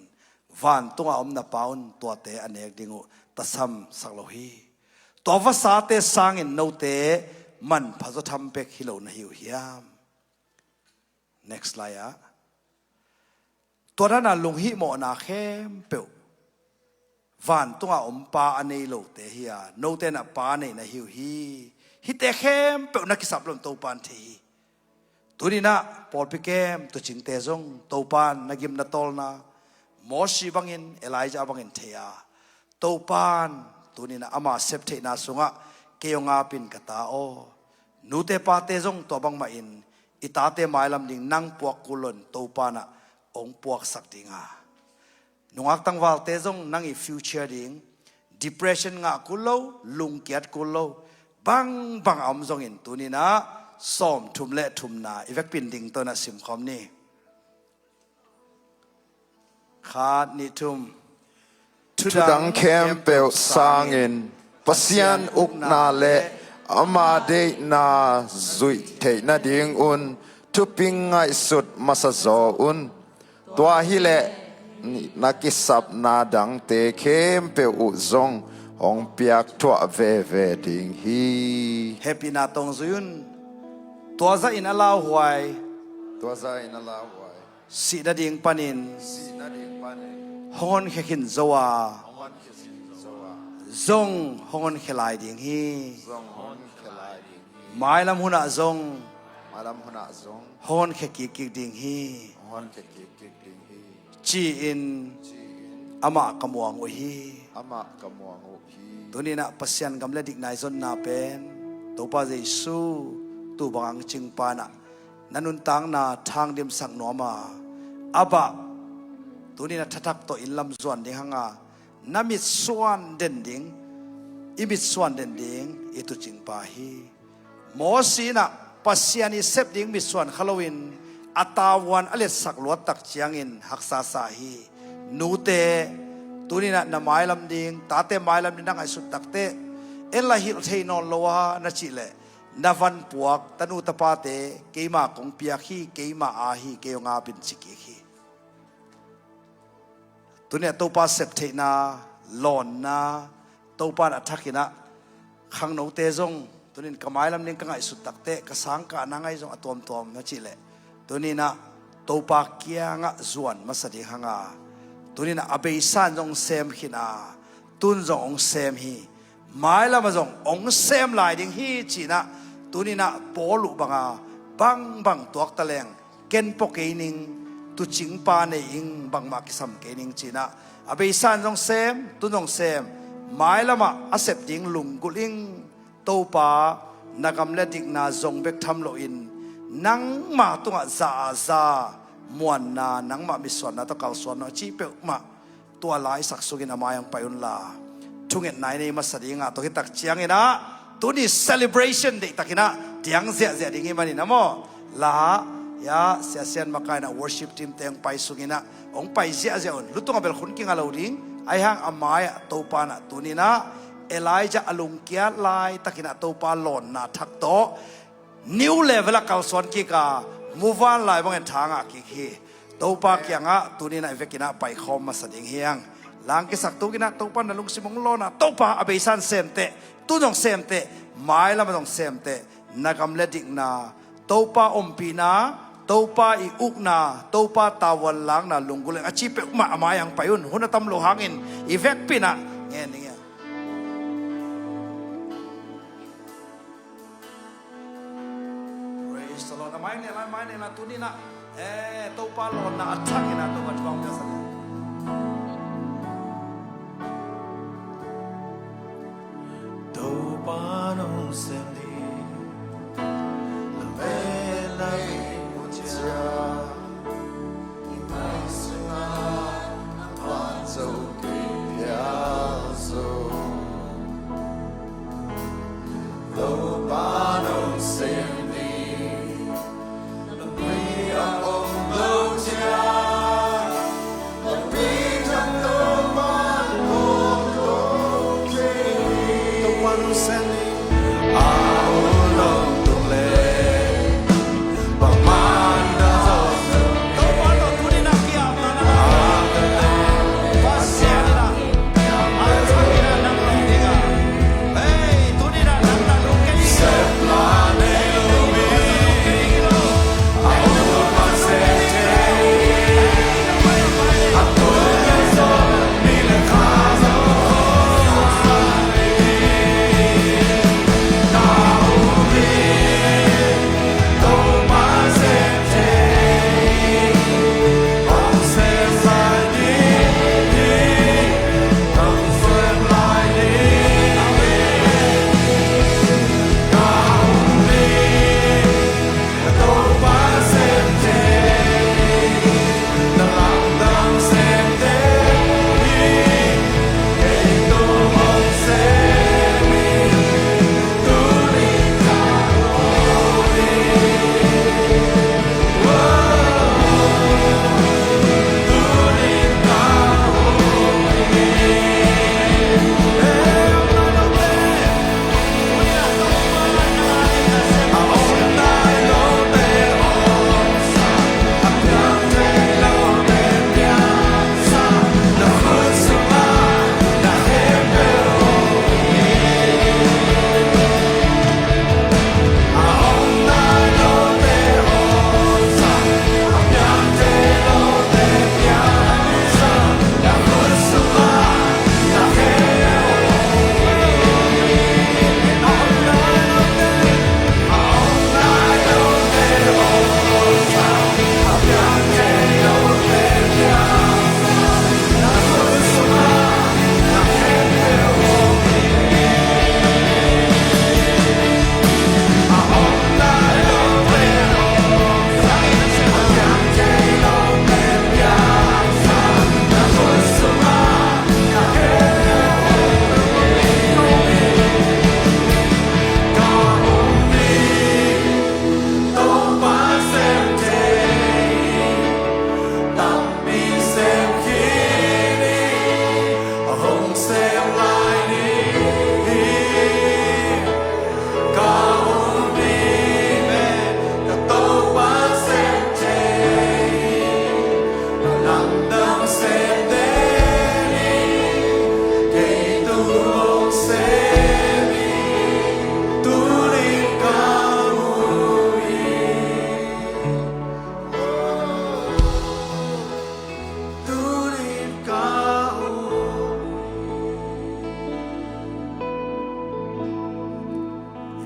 vantungah om na Pa un tuate a nek ding uh tasamsak lo hi. Tua vasate sangin note manpha zaw tham bek hi lo na hi uh hiam? Next slide ah. Tua dan a lunghihmawhna khempeuh vantungah om Pa a nei lote hi a, note in ah Pa nei na hi uh hi. Hihte khempeuh na kisap lo in Topan thei hi. Tuni-in ah pawlpi kem tuucingte zong Topan na gimna tawlna, Moses bangin, Elijah bangin thei a, Topan tuni-in ah ama sep theihna sungah kei hong ap in ka ta aw. Nute pate zong tua bangmah in i tate mailam ding nang puak kul lo in Topan ah hong puaksak ding a, nungak tangvalte zong nang i future ding, depression ngah kul lo, lungkiat kul lo, bangbang a om zongin tuni-in ah sawmthum le thumna i vekpi in dingto-in ah simkhawm ni. Khat, nih, thum. Thudang khempeuh sangin Pasian ukna le ama deihna zuih theih nadingun thupi ngaihsut masa zaw un. Tua hileh na kisapna dangte khempeuh uh zong hong piakthuah veve ding hi. Hehpihna tawh zui un. Tua zahin a lauhuai, tua zahin a lauhuai, sih nading panin, sih nading panin, hong honkhia khin zo a, hong honkhia khin zo a, zong hong honkhia lai ding hi. Zong hong honkhia lai ding hi. Mailam hunah zong, mailam hunah zong, hong honkhia kikkik ding hi. Hong honkhia kikkik ding hi, ci-in, ci-in amah ka muang uh hi. Amah ka muang uh hi. Tuni-in ah Pasian gam le dikna i zonna pen Topa Jesu tuu bang hong cingpa in ah na nuntakna thangdimsak nuam a, a bah tuni-in ah thathak tawh inn lam zuan ding hang a, na mitsuan den ding, i mitsuan den ding i tuucingpa hi. Moses in ah Pasian i sep ding mitsuan kha loin a tavuan a letsak luat tak ciangin haksa sa hi. Nute, tuni-in ah na mailam ding, tate mailam ding na ngaihsut takteh, en la hilh thei nawn lo a na cih leh, na van puak tanu tapate keima kong piak hi, keima a hi, kei hong ap in ci kik hi. Tuni-in ah Topa sep theihna, lawnna, Topa in a thakin ah khangnote zong, tuni-in ka mailam ding ka ngaihsut takteh ka sangkahna ngai zong a tuamtuam na cih leh, tuni-in ah Topa kiangah zuan masa ding hanga, tuninah a beisa in zong sem khin a, tun zong hong sem hi, mailamah zong hong sem lai ding hi cinah, tuninah Paul uh banga bangbang tuakta leng ken pua kei ning, tuucingpa nei ing, bangmah kisam kei ning cinah, a beisa in zong sem, tun zong sem, mailamah a sep ding lunggulh ing. Topa, na gam le dikna zong bek tham loin, nangma tungah za a za, muanna, nangmah mitsuanna tawh kalsuan lo a ci peuhmah tua laisak sungin a mai-ah hong pai unla, thungetna i nei masa dingah, tua khit tak cianginah tuni celebration deihtakinah diang ziahziah ding i manin a maw, la, ya, Sia Sian makainah worship team te hong pai sunginah hong pai ziahziah un. Lutungah bel khun kinga lo ding, ahi hang a mai-ah Topa inah tuninah Elijah a lungkiat laitakinah Topa lawnna thak tawh new level ah kalsuan kik a, muvanlai bangin tha ngah kik hi. Topa kiangah tuninah i vekinah paikhawm masa ding hi hang. Langkisak tukinah Topa na lungsim hong lawn a, Topa a beisa in sem teh, tun zong sem teh, mailamah zong sem teh, na gam le dikna, Topa ompihna, Topa i ukna, Topa tavuan lakna lunggulh ing a ci peuhmah a mai-ah hong pai un. Hun a tam lo hangin i vekpi inah ngen ding hi. Praise the Lord. A mai-ah ngen la, mai-ah ngen la, tuninah, eh, Topa lawnna a thakinah Topa thupha hong piaksak hi. Topa nong sem ding, na mel a i mucia, i mai sungah a pan zo kei pial zo. Topa nong sem ding,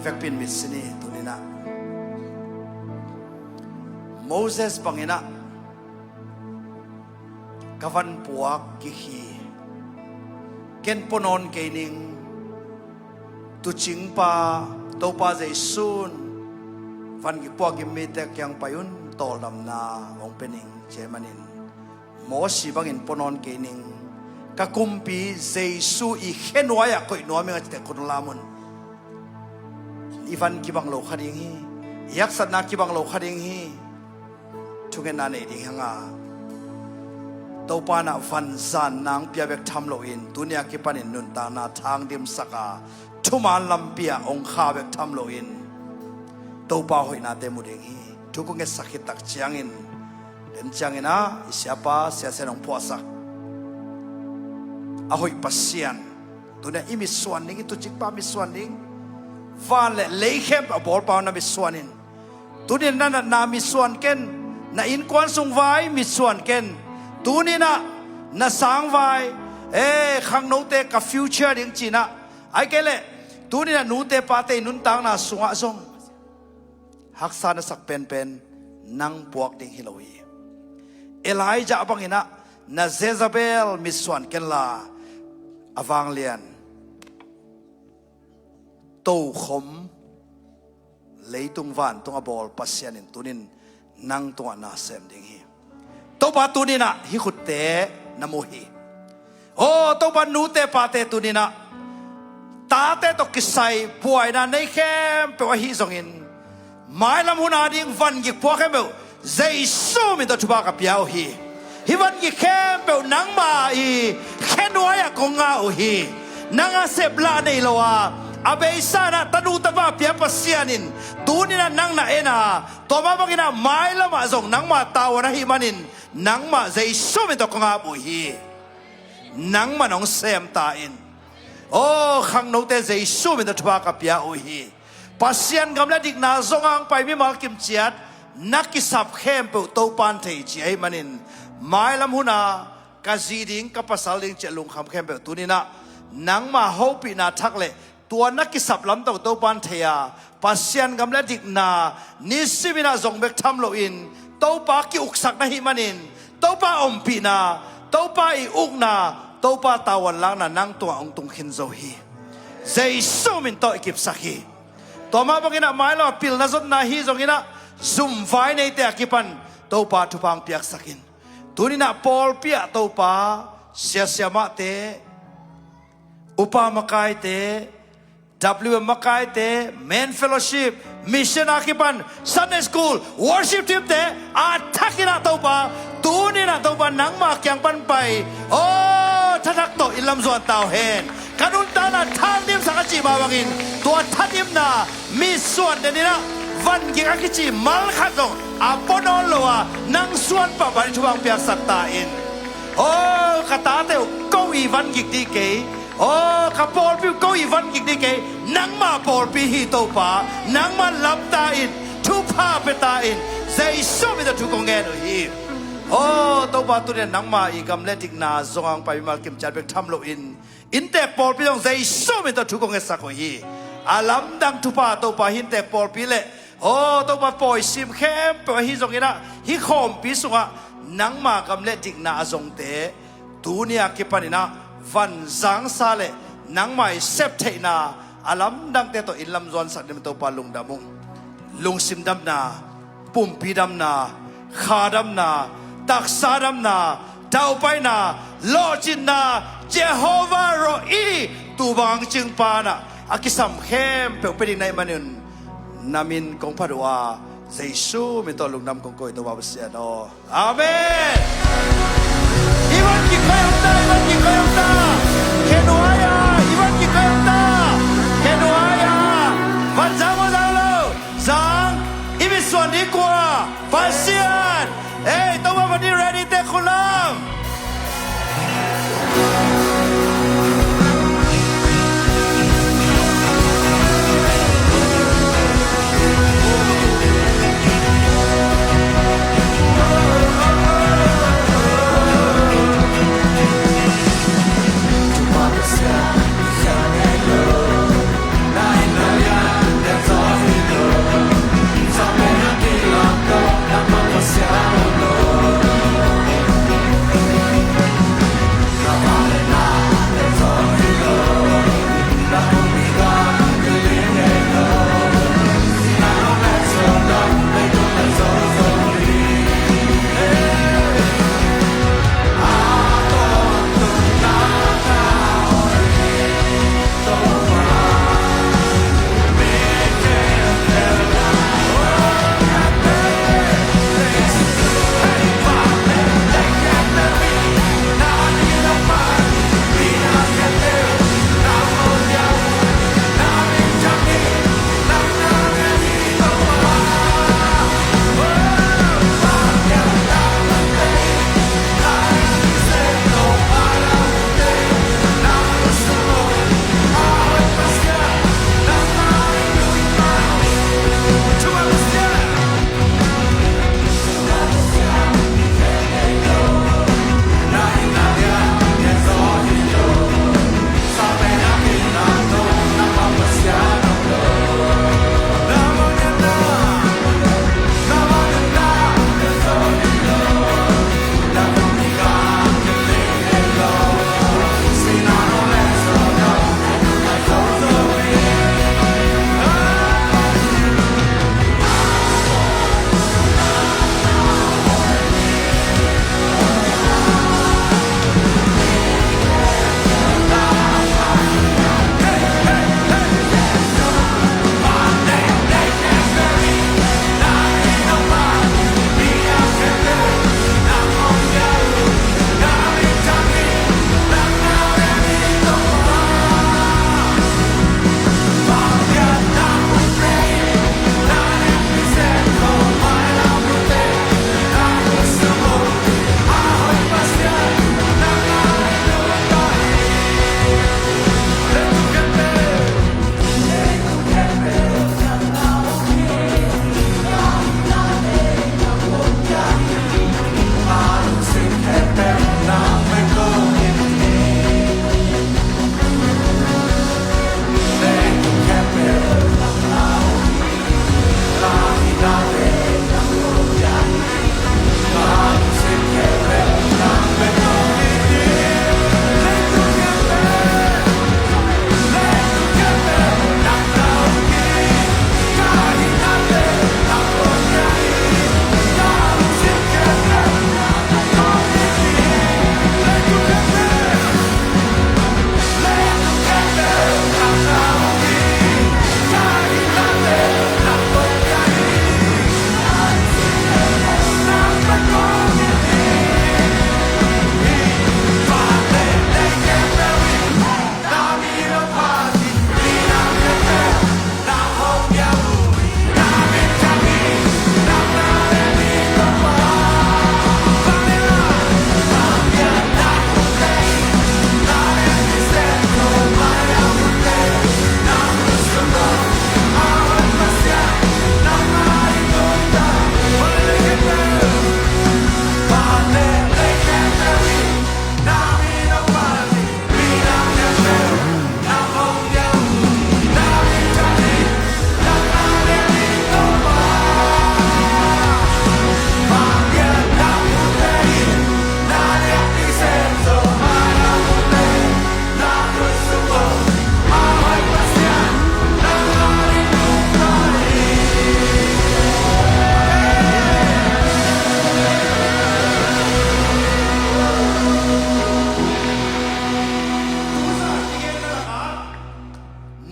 Pekpin mitsi ni. Tuninah Moses banginah ka van puak kik hi. Ken pua nawn kei ning. Tuucingpa Topa Jesu in van kik puak gim mite kiang pai un, tawldamna hong pia ning, ci ahih manin Mosi bangin pua nawn kei ning. Ka Kumpi Jesu i khe nuai-ah koih nuam ing a cite khut hong lam un. I van kibang lo kha ding hi. I haksatna kibang lo kha ding hi. Thungetna nei ding hi hang a, Topa in ah van zan nang pia bek tham loin, tuni a kipanin nuntakna thang dimsak a, thuman lampi ah hong kha bek tham loin Topa hoihnate mu ding hi. Thu kong ngetsak khit tak ciangin, den ciangin ah i siapa Sia Sian hong phuahsak a hoih Pasian, tuni a i mitsuan ding, i tuucingpa mitsuan ding, van le lei khempeuh a bawlpa na mitsuan in. Tuni na natna mitsuan ken, na innkuan sung vai mitsuan ken. Tuni na, na sang vai, eh, khangnote ka future ding cinah, ahih kei leh tuni na nute pate i nuntakna sungah zong haksa na sak penpen nang puak ding hi lo hi. Elijah banginah na Jezebel mitsuan kenla, a vanglian tokhom leitung vantung a bawl Pasian in tunin nang tungah na sem ding hi. Topa tuninah hih khutte na mu hi. Aw Topa, nute pate tuninah tate tawh kisai buaina nei khempeuh ahi zongin, mailam hun a ding van gik puak khempeuh Jesu min tawh thupha ka pia uh hi. Hih van gik khempeuh nangma i khe nuai-ah kong ngah uh hi. Nang a sep lah nei lo a, a beisa inah tanu tapa pia Pasian in tuninah nang na en a, tua mah banginah mailamah zong nangma tavuan ahih manin nangmah Jesu min tawh kong ap uh hi. Nangmah nong sem ta in. Aw khangnote, Jesu min tawh thupha ka pia uh hi. Pasian gam le dikna zong hong pai mimal kimciat na kisap khempeuh Topa in thei ci ahih manin, mailam hun a ka zi ding, ka pasal ding ci-a lungkham khempeuh tuninah nangma hopihna thak le tua na kisap lamtawh Topa in thei a, Pasian gam le dikna nisiminah zong bek tham loin Topa ki-uksak na hih manin, Topa ompihna, Topa i ukna, Topa tavuan lakna nang tungah hong tung khin zo hi. Jesu min tawh i kipsak hi. Tua mah banginah mailam a pilna zotna hi zonginah zumvai neite a kipan Topa thupha hong piaksak in. Tuninah pawlpi ah Topa, sia siamahte, upa makaite, W M makaite, Men Fellowship, mission a kipan Sunday School, worship team te a thakinah Topa, tuninah Topa nangma kiang pan pai, aw thathak tawh in lamzuan ta uh hen. Ka nuntakna thang dimsak a cih mah bangin tua thatimna mitsuan deninah van gik a kici mal khat zong a pua nawn lo a, nang suan pahpah in thupha hong piaksak ta in. Aw ka tate uh ko i van gik dih kei. Aw ka pawlpi uh ko i van gik dih kei. Nangma pawlpi hi Topa, nangma lam ta in, thupha pia ta in. Jesu min tawh thu kong ngen uh hi. Aw Topa, tuninah nangma i gam le dikna zong hong pai mimal kimciat bek tham loin, inntek pawlpi zong Jesu min tawh thu kong ngetsak uh hi. A lamdang thupha Topa, hih inntek pawlpi le aw Topa pawisim khempeuh ahi zonginah hih khawmpi sungah nangma gam le dikna a zongte tuni a kipaninah van zangsa le nangma i septheihna a lamdangte tawh in lamzuansak ding Topa lungdam ung. Lungsim damna, pumpi damna, kha damna, taksa damna, daupaina, lawhcinna, Jehovah Rohi, tu bang cingpa inah a kisam khempeuh pia ding na hih manin na min kong phat uh a, Jesu min tawh lungdam kong ko hi Topa Pasian aw. Amen. I van kik koi om ta, i van kik koi om ta. Khe nuai-a, i van kik koi om ta. Khe nuai-a. Van zang maw, zang lo? Zang. I mitsuan ding kua? Pasian. Ei, Topa van ding ready te khut lam.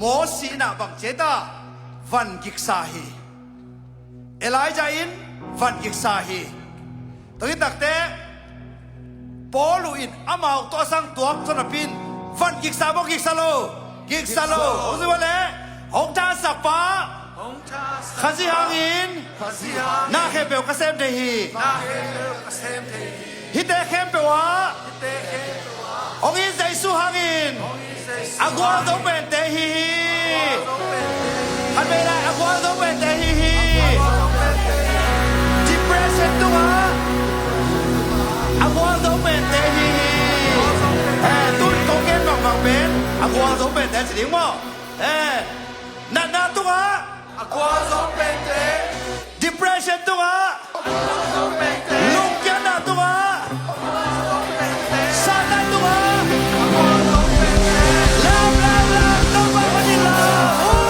Moses in ah bang ci hiam? Van giksa hi. Elijah in van giksa hi. Tua hi takte Paul in amau tawh a sang tuak tawh napi in van giksa maw, giksa lo? Giksa lo. Hong zui ua leh, hong thahatsak pa Khazih hangin na khempeuh ka sem thei hi. Hihte khempeuh ah hong it Jesu hangin a gualzo pente hi hi. Khat vei lai, a gualzo pente hi hi. Depression tungah a gualzo pente hi hi. Eh, tun kong gen bangbang pen a gualzo pente ci ding maw? Eh, natna tungah a gualzo pente. Depression tungah, lungkiatna tungah, Satan tungah. Lam, lam, lam, Topa panin lam. Uh!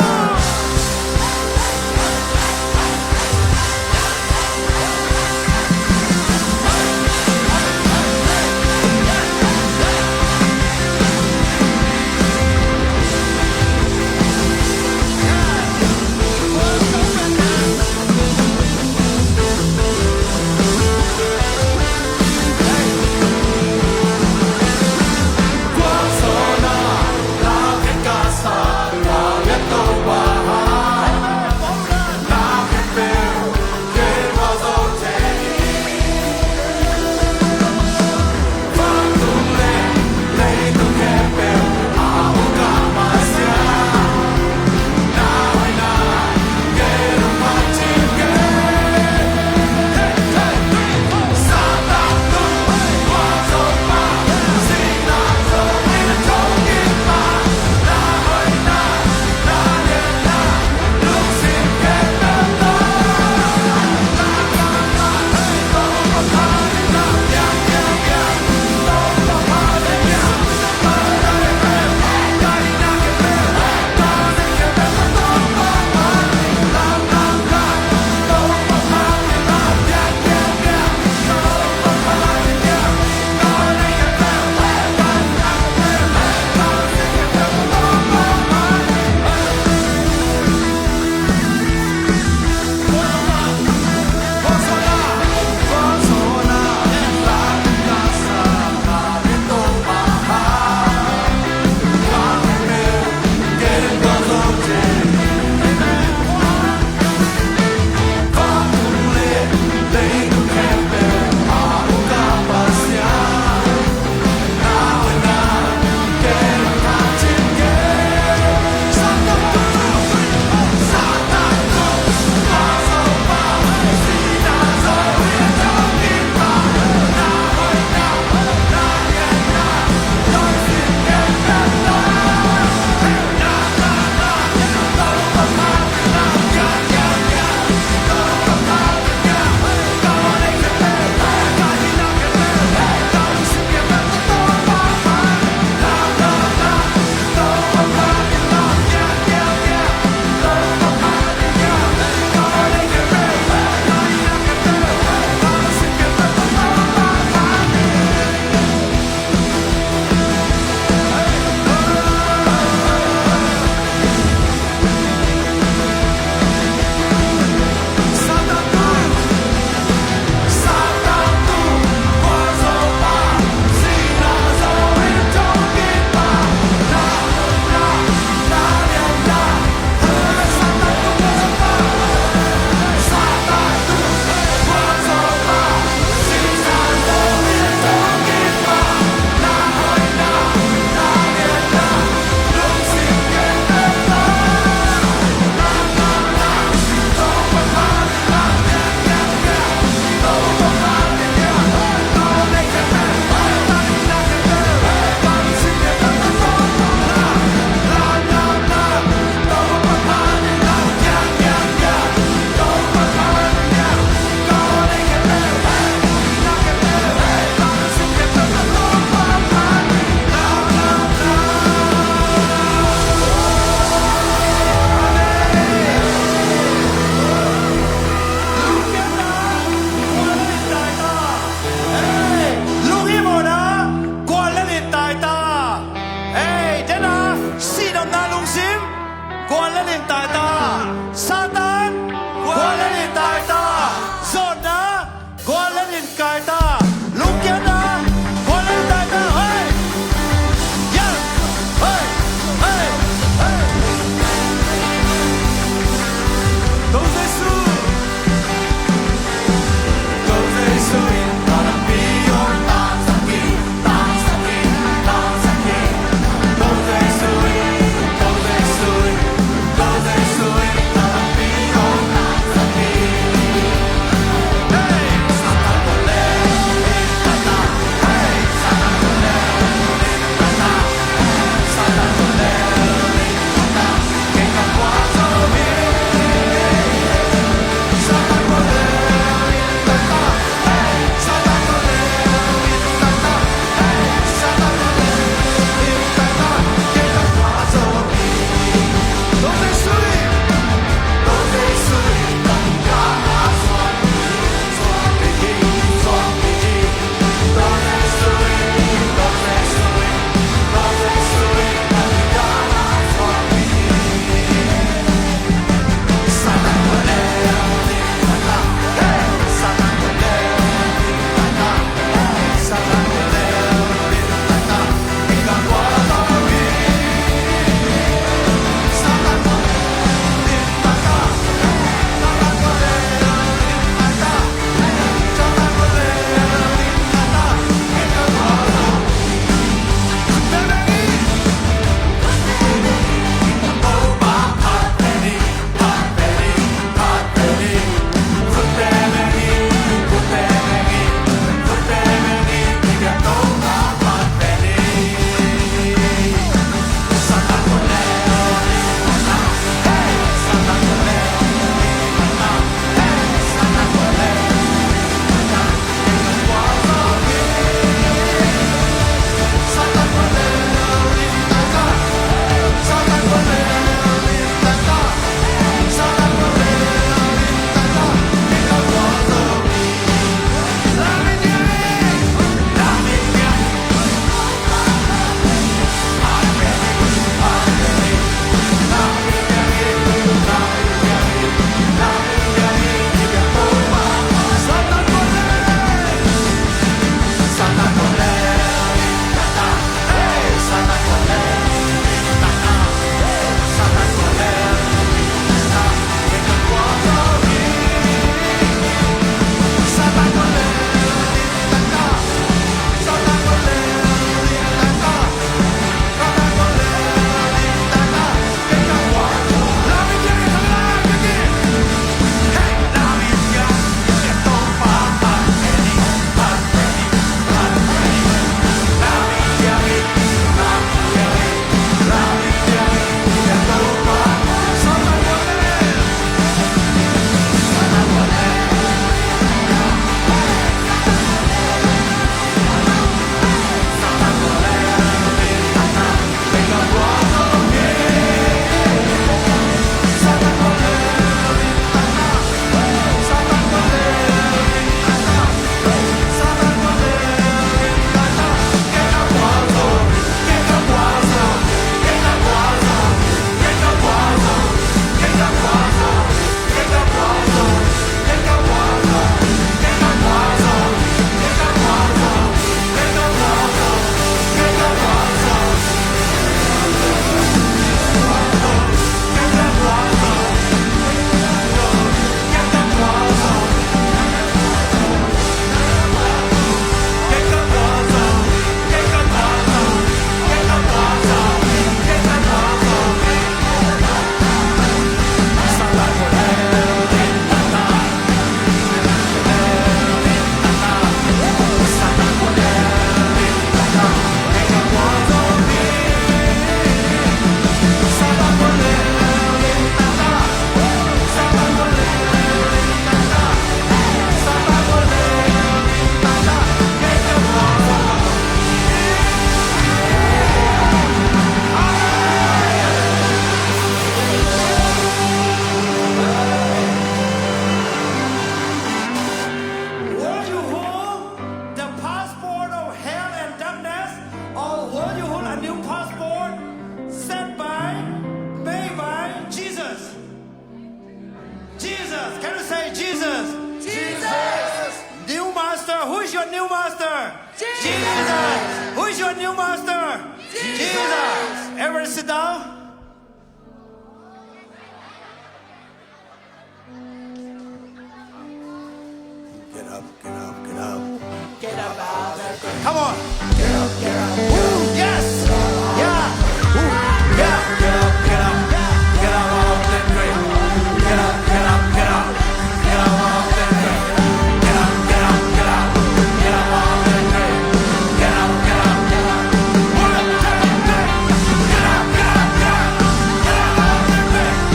Guallel in tai ta. Satan, guallel in tai ta. Zawhna, guallel in kai ta. Lungkiatna, guallel in tai ta. Hei! Ya! Hei! Hei! Hei! Ko Jesu! Ko Jesu in, ko Jesu in, ko Jesu in, ko Jesu New master? Jesus. Who is your new master? Jesus. Everyone sit down. Get up, get up, get up. Get up out of the grave. Come on. Get up, get up. Woo, yes. Yeah. Woo. Get up, get up, get up. Get up off the grave. Get up, get up, get up. Get up off the grave. Get up, get up, get up. Get up off the grave. Get up, get up, get up. Get up, get up, get up. Get up off the grave.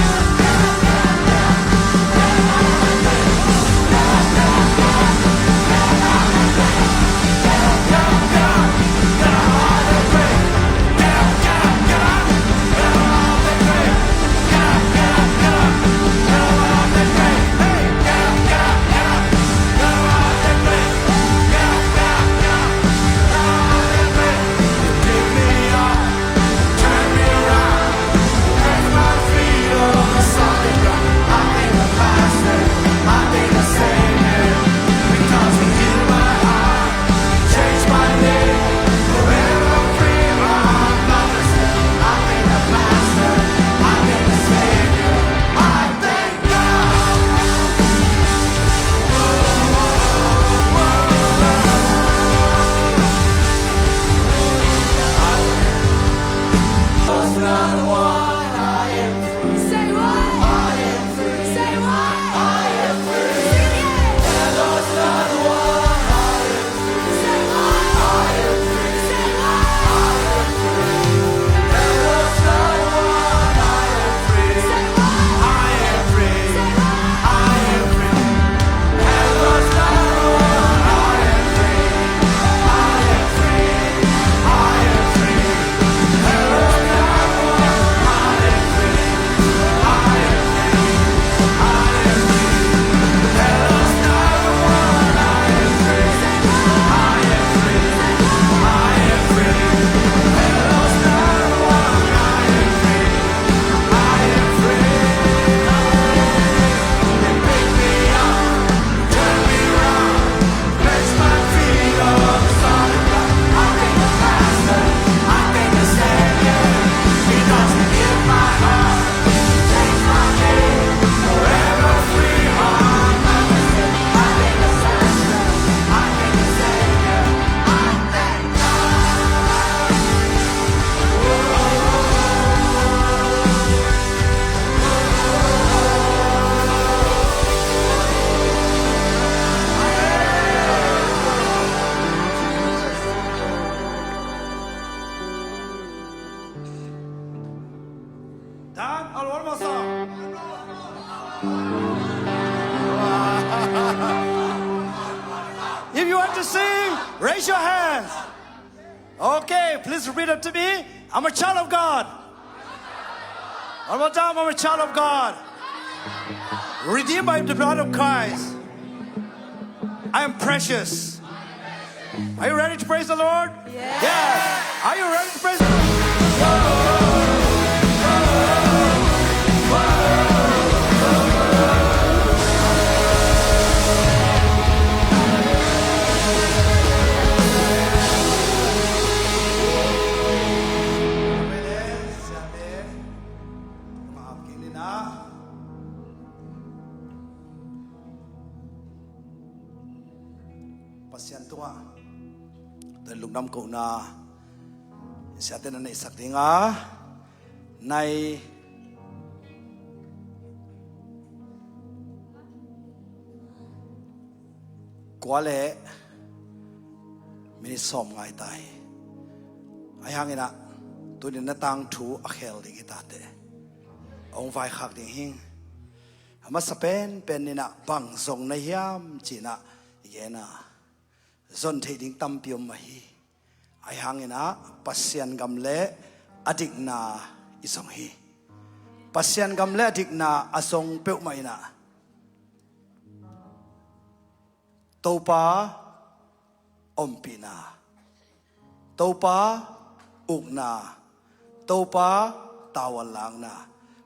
Dan, a luar masa. If you want to sing, raise your hands. Okay, please repeat after me. I'm a child of God. One more time, I'm a child of God. Redeemed by the blood of Christ. I am precious. Are you ready to praise the Lord? Yes. Are you ready to praise the Lord? Pasian tungah tua lungdam kohna siate na neihsak ding a, nai kua le minit sawm ngai ta hi. Ahi hangin ah tunin na tangthu a khel ding hi tate hong vaikhak ding hi. A masa penpen in ah bang zong na hiam ci-in ah i gen a, zon theih ding tampi om mah hi. Ahi hangin ah Pasian gam le a dikna i zong hi. Pasian gam le a dikna a zong peuhmah in ah Topa ompihna, Topa ukna, Topa tavuan lakna.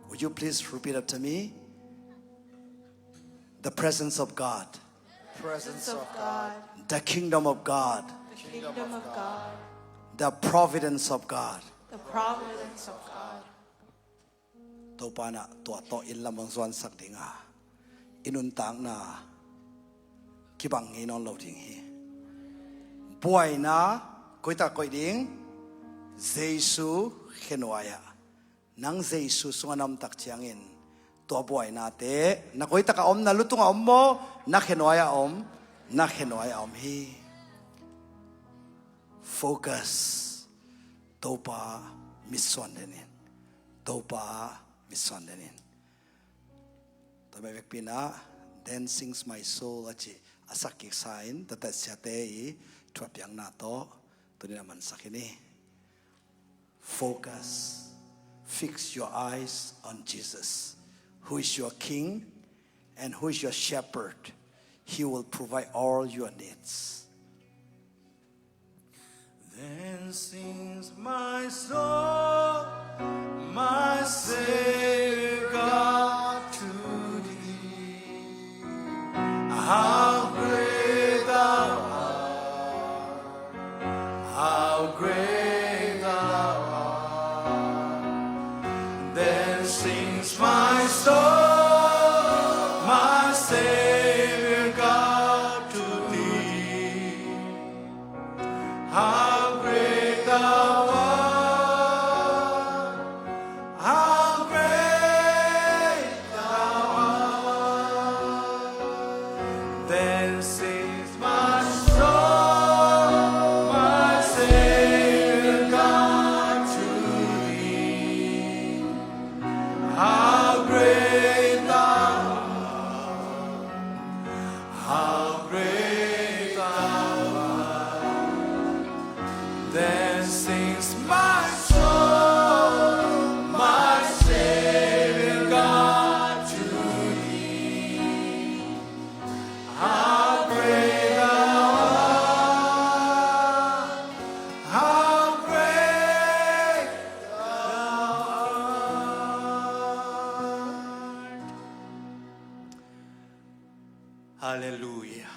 Would you please repeat after me? The presence of God. Presence of God. The kingdom of God. The kingdom of God. The providence of God. The providence of God. Topa in ah tua tawh inn lam hong zuansak ding a, i nuntakna kibang ngei nawn lo ding hi. Buaina koitak koih ding? Jesu khenuai ah. Nang Jesu sungah na om tak ciangin tua buainate na koitak ah om, na lutung ah om maw, na khenuai ah om? Na khenuai ah om hi. Focus. Topa mitsuan den in. Topa mitsuan den in. Tua mah vekpi in ah Then Sings My Soul a cih a sak kiksa in tatat siate i thuahpiakna tawh tuni in a mansak hi ni. Focus. Fix your eyes on Jesus, who is your King and who is your Shepherd. He will provide all your needs. Then sings my soul, my Savior God, to thee. How great thou art, how great thou art. Then sings my soul, my Savior God, to thee. How great thou art, how great thou art. Then sings my soul, my Savior God, to thee. How great thou art, how great thou art. Then sings my soul, my Savior God, to thee. How great thou art, how great thou art. Halleluiah.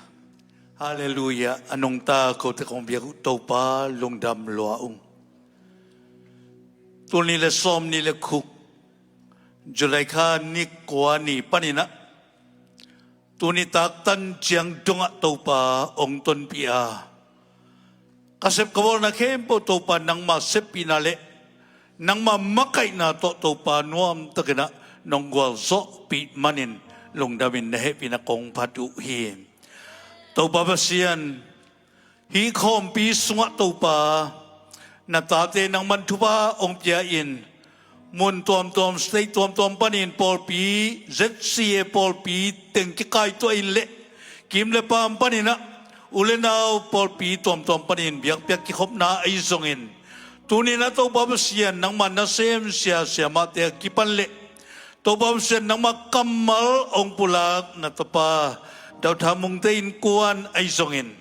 Halleluiah. A nungta kote kong biak uh Topa lungdam lua ung. Tul nih le sawm nih le guk, July kha ni kua ni panin ah tuni tak tan ciang dongah Topa hong tonpih a, ka sep ka bawlna khempeuh Topa nangma seppihna le nangma makaihna tawh Topa nuamtakin ah nong gualzawhpih manin lungdamin na hehpihna kong phat uh hi. Topa Pasian, hih khawmpi sungah Topa na tate nangman thupha hong pia in, mun tuamtuam, state tuamtuam panin pawlpi, Z C A pawlpi teng kikaituah in le kim le paam panin ah u le nau pawlpi tuamtuam panin biakpiak kikhopna ahi zongin, tuni in ah Topa Pasian nangma nasem siasia mahte a kipan le Topa Pasian nangma kammal hong pulak na tapa Doctor Mungte innkuan ahi zongin,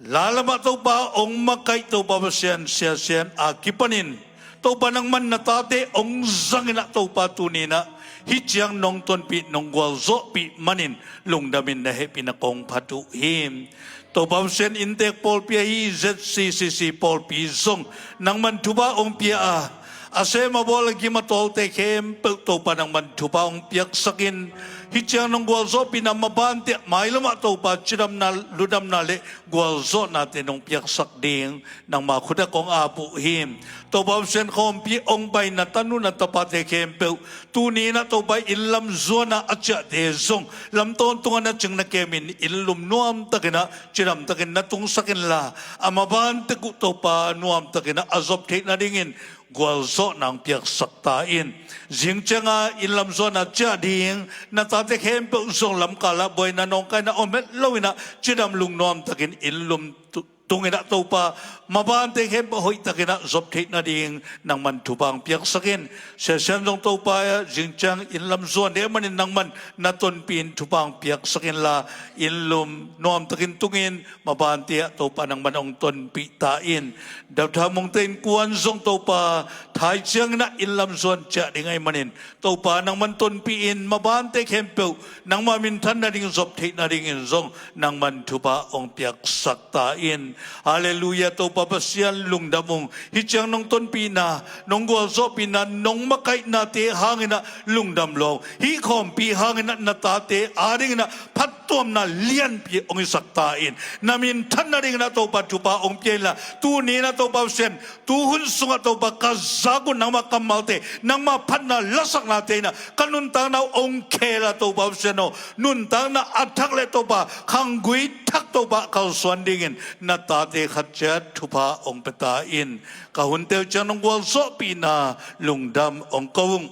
la lamah Topa hong makaih Topa Pasian siasia in a kipanin Topa nangman na tate hong zangin ah Topa tuni in ah hih ciang nong tonpih nong gualzawhpih manin lungdamin na hehpihna kong phat uh hi. Topa Pasian inntek pawlpi ahi Z C C C pawlpi zong nangman thupha hong pia a, a sem a bawl a gim a tawlte khempeuh Topa nangman thupha hong piaksak in, hih ciang nong gualzawhpihna mabante ah mailamah Topa cidamna, ludamna le gualzawhnate nong piaksak ding nangma khut ah kong ap uh hi. Topa Pasian khawmpi hong pai na tanu na tapate khempeuh tuni in ah Topa inn lam zuan a a ciahte zong lam tawntung ah na cing na kemin inn lum nuamtakin ah cidamtakin na tungsak inla, a maban tek uh Topa nuamtakin ah a zop theih nadingin gualzawhna hong piaksak ta in. Zing ciang a inn lam zuan a ciah ding na tate khempeuh zong lamkal ah buaina nawngkaina om het lo in ah cidam lungnuamtakin inn lum tu tungin ah Topa, mabante khempeuh hoihtakin ah zop theih nading nangman thupha hong piaksak in. Siasiam zong Topa, zingciang inn lam zuan ding ahih manin nangman na tonpih in thupha hong piaksak inla, inn lum nuamtakin tungin mabante ah Topa nangman hong tonpih ta in. Daptha Mungte innkuan zong Topa, thai ciangin ah inn lam zuan ciah ding ahih manin Topa nangman tonpih in, mabante khempeuh nangma minthan nading zop theih nadingin zong nangman thupha hong piaksak ta in. Halleluiah, Topa Pasian lungdam ung. Hih ciang nong tonpihna, nong gualzawhpihna, nong makaihnate hangin ah lungdam lo. Hih khawmpi hangin ah na tate adingin ah phattuamna lianpi hong hisak ta in. Na minthan nadingin ah Topa thupha hong pia inla, tuni-in ah Topa Pasian, tuhun sungah Topa ka zak un nangma kammalte, nangma phatna lasaknate in ah ka nuntakna uh hong khel a, Topa Pasian aw, nuntakna a thak le Topa, khanggui thak Topa kalsuan dingin na tate khat ciat thupha hong pia ta in. Ka hunte uh ciang nong gualzawhpihna lungdam hong ko ung.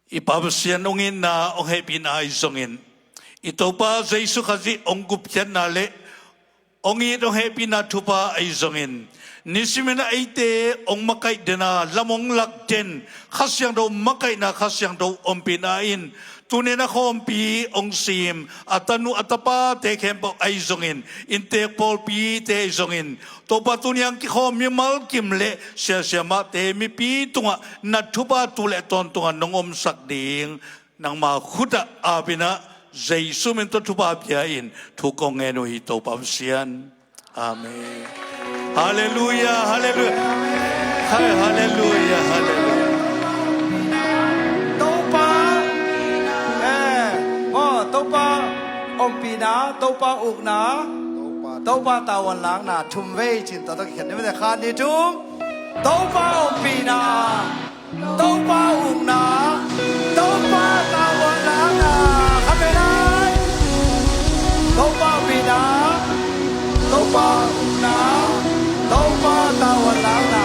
I Pa Pasian, hong itna, hong hehpihna ahi zongin, i Topa Jesu Khazih hong gupkhiatna le hong it hong hehpihna thupha ahi zongin, nisimin ah eite hong makaih den a, lam hong lak den Kha Siangtho makaihna, Kha Siangtho ompihna in, tuni-in a khawmpi hong sim a tanu a tapate khempeuh ahi zongin, inntek pawlpite ahi zongin, Topa, tuni-a hong kikhawm mimal kim le siasiamahte mipi tungah na thupha tu le tawntunga nong omsak ding nangma khutah apin ah, Jesu min tawh thupha pia in thu kong ngen uh hi, Topa Pasian. Amen. Halleluiah, halleluiah. Hai, halleluiah, halleluiah. Topa, eh, oh, Topa ompihna, Topa ukna, Topa tavuan lakna, thum vei cin tawh tawh kikhen ni mate, khat, nih, thum. Topa ompihna, Topa ukna, Topa tavuan lakna. Khat vei lai. Topa ompihna, Topa ukna, Topa tavuan lakna.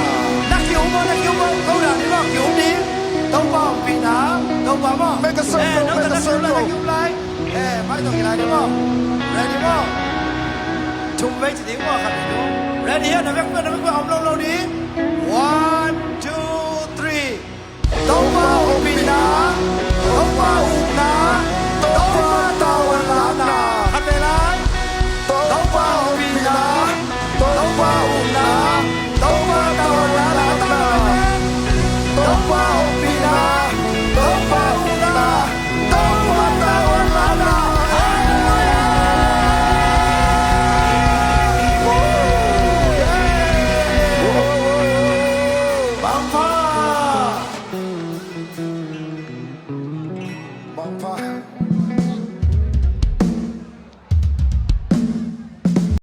Na ki-um maw, na ki-um maw, ko dan ni maw, ki-um ni. Topa ompihna, Topa maw. Make a circle, eh, make a circle. Na ki-um lai. Eh, mai tawh kilai ni maw. Ready maw. Thum vei ci ding maw, khat ni maw. Ready, eh, na vek, na vek, om lo lo ni.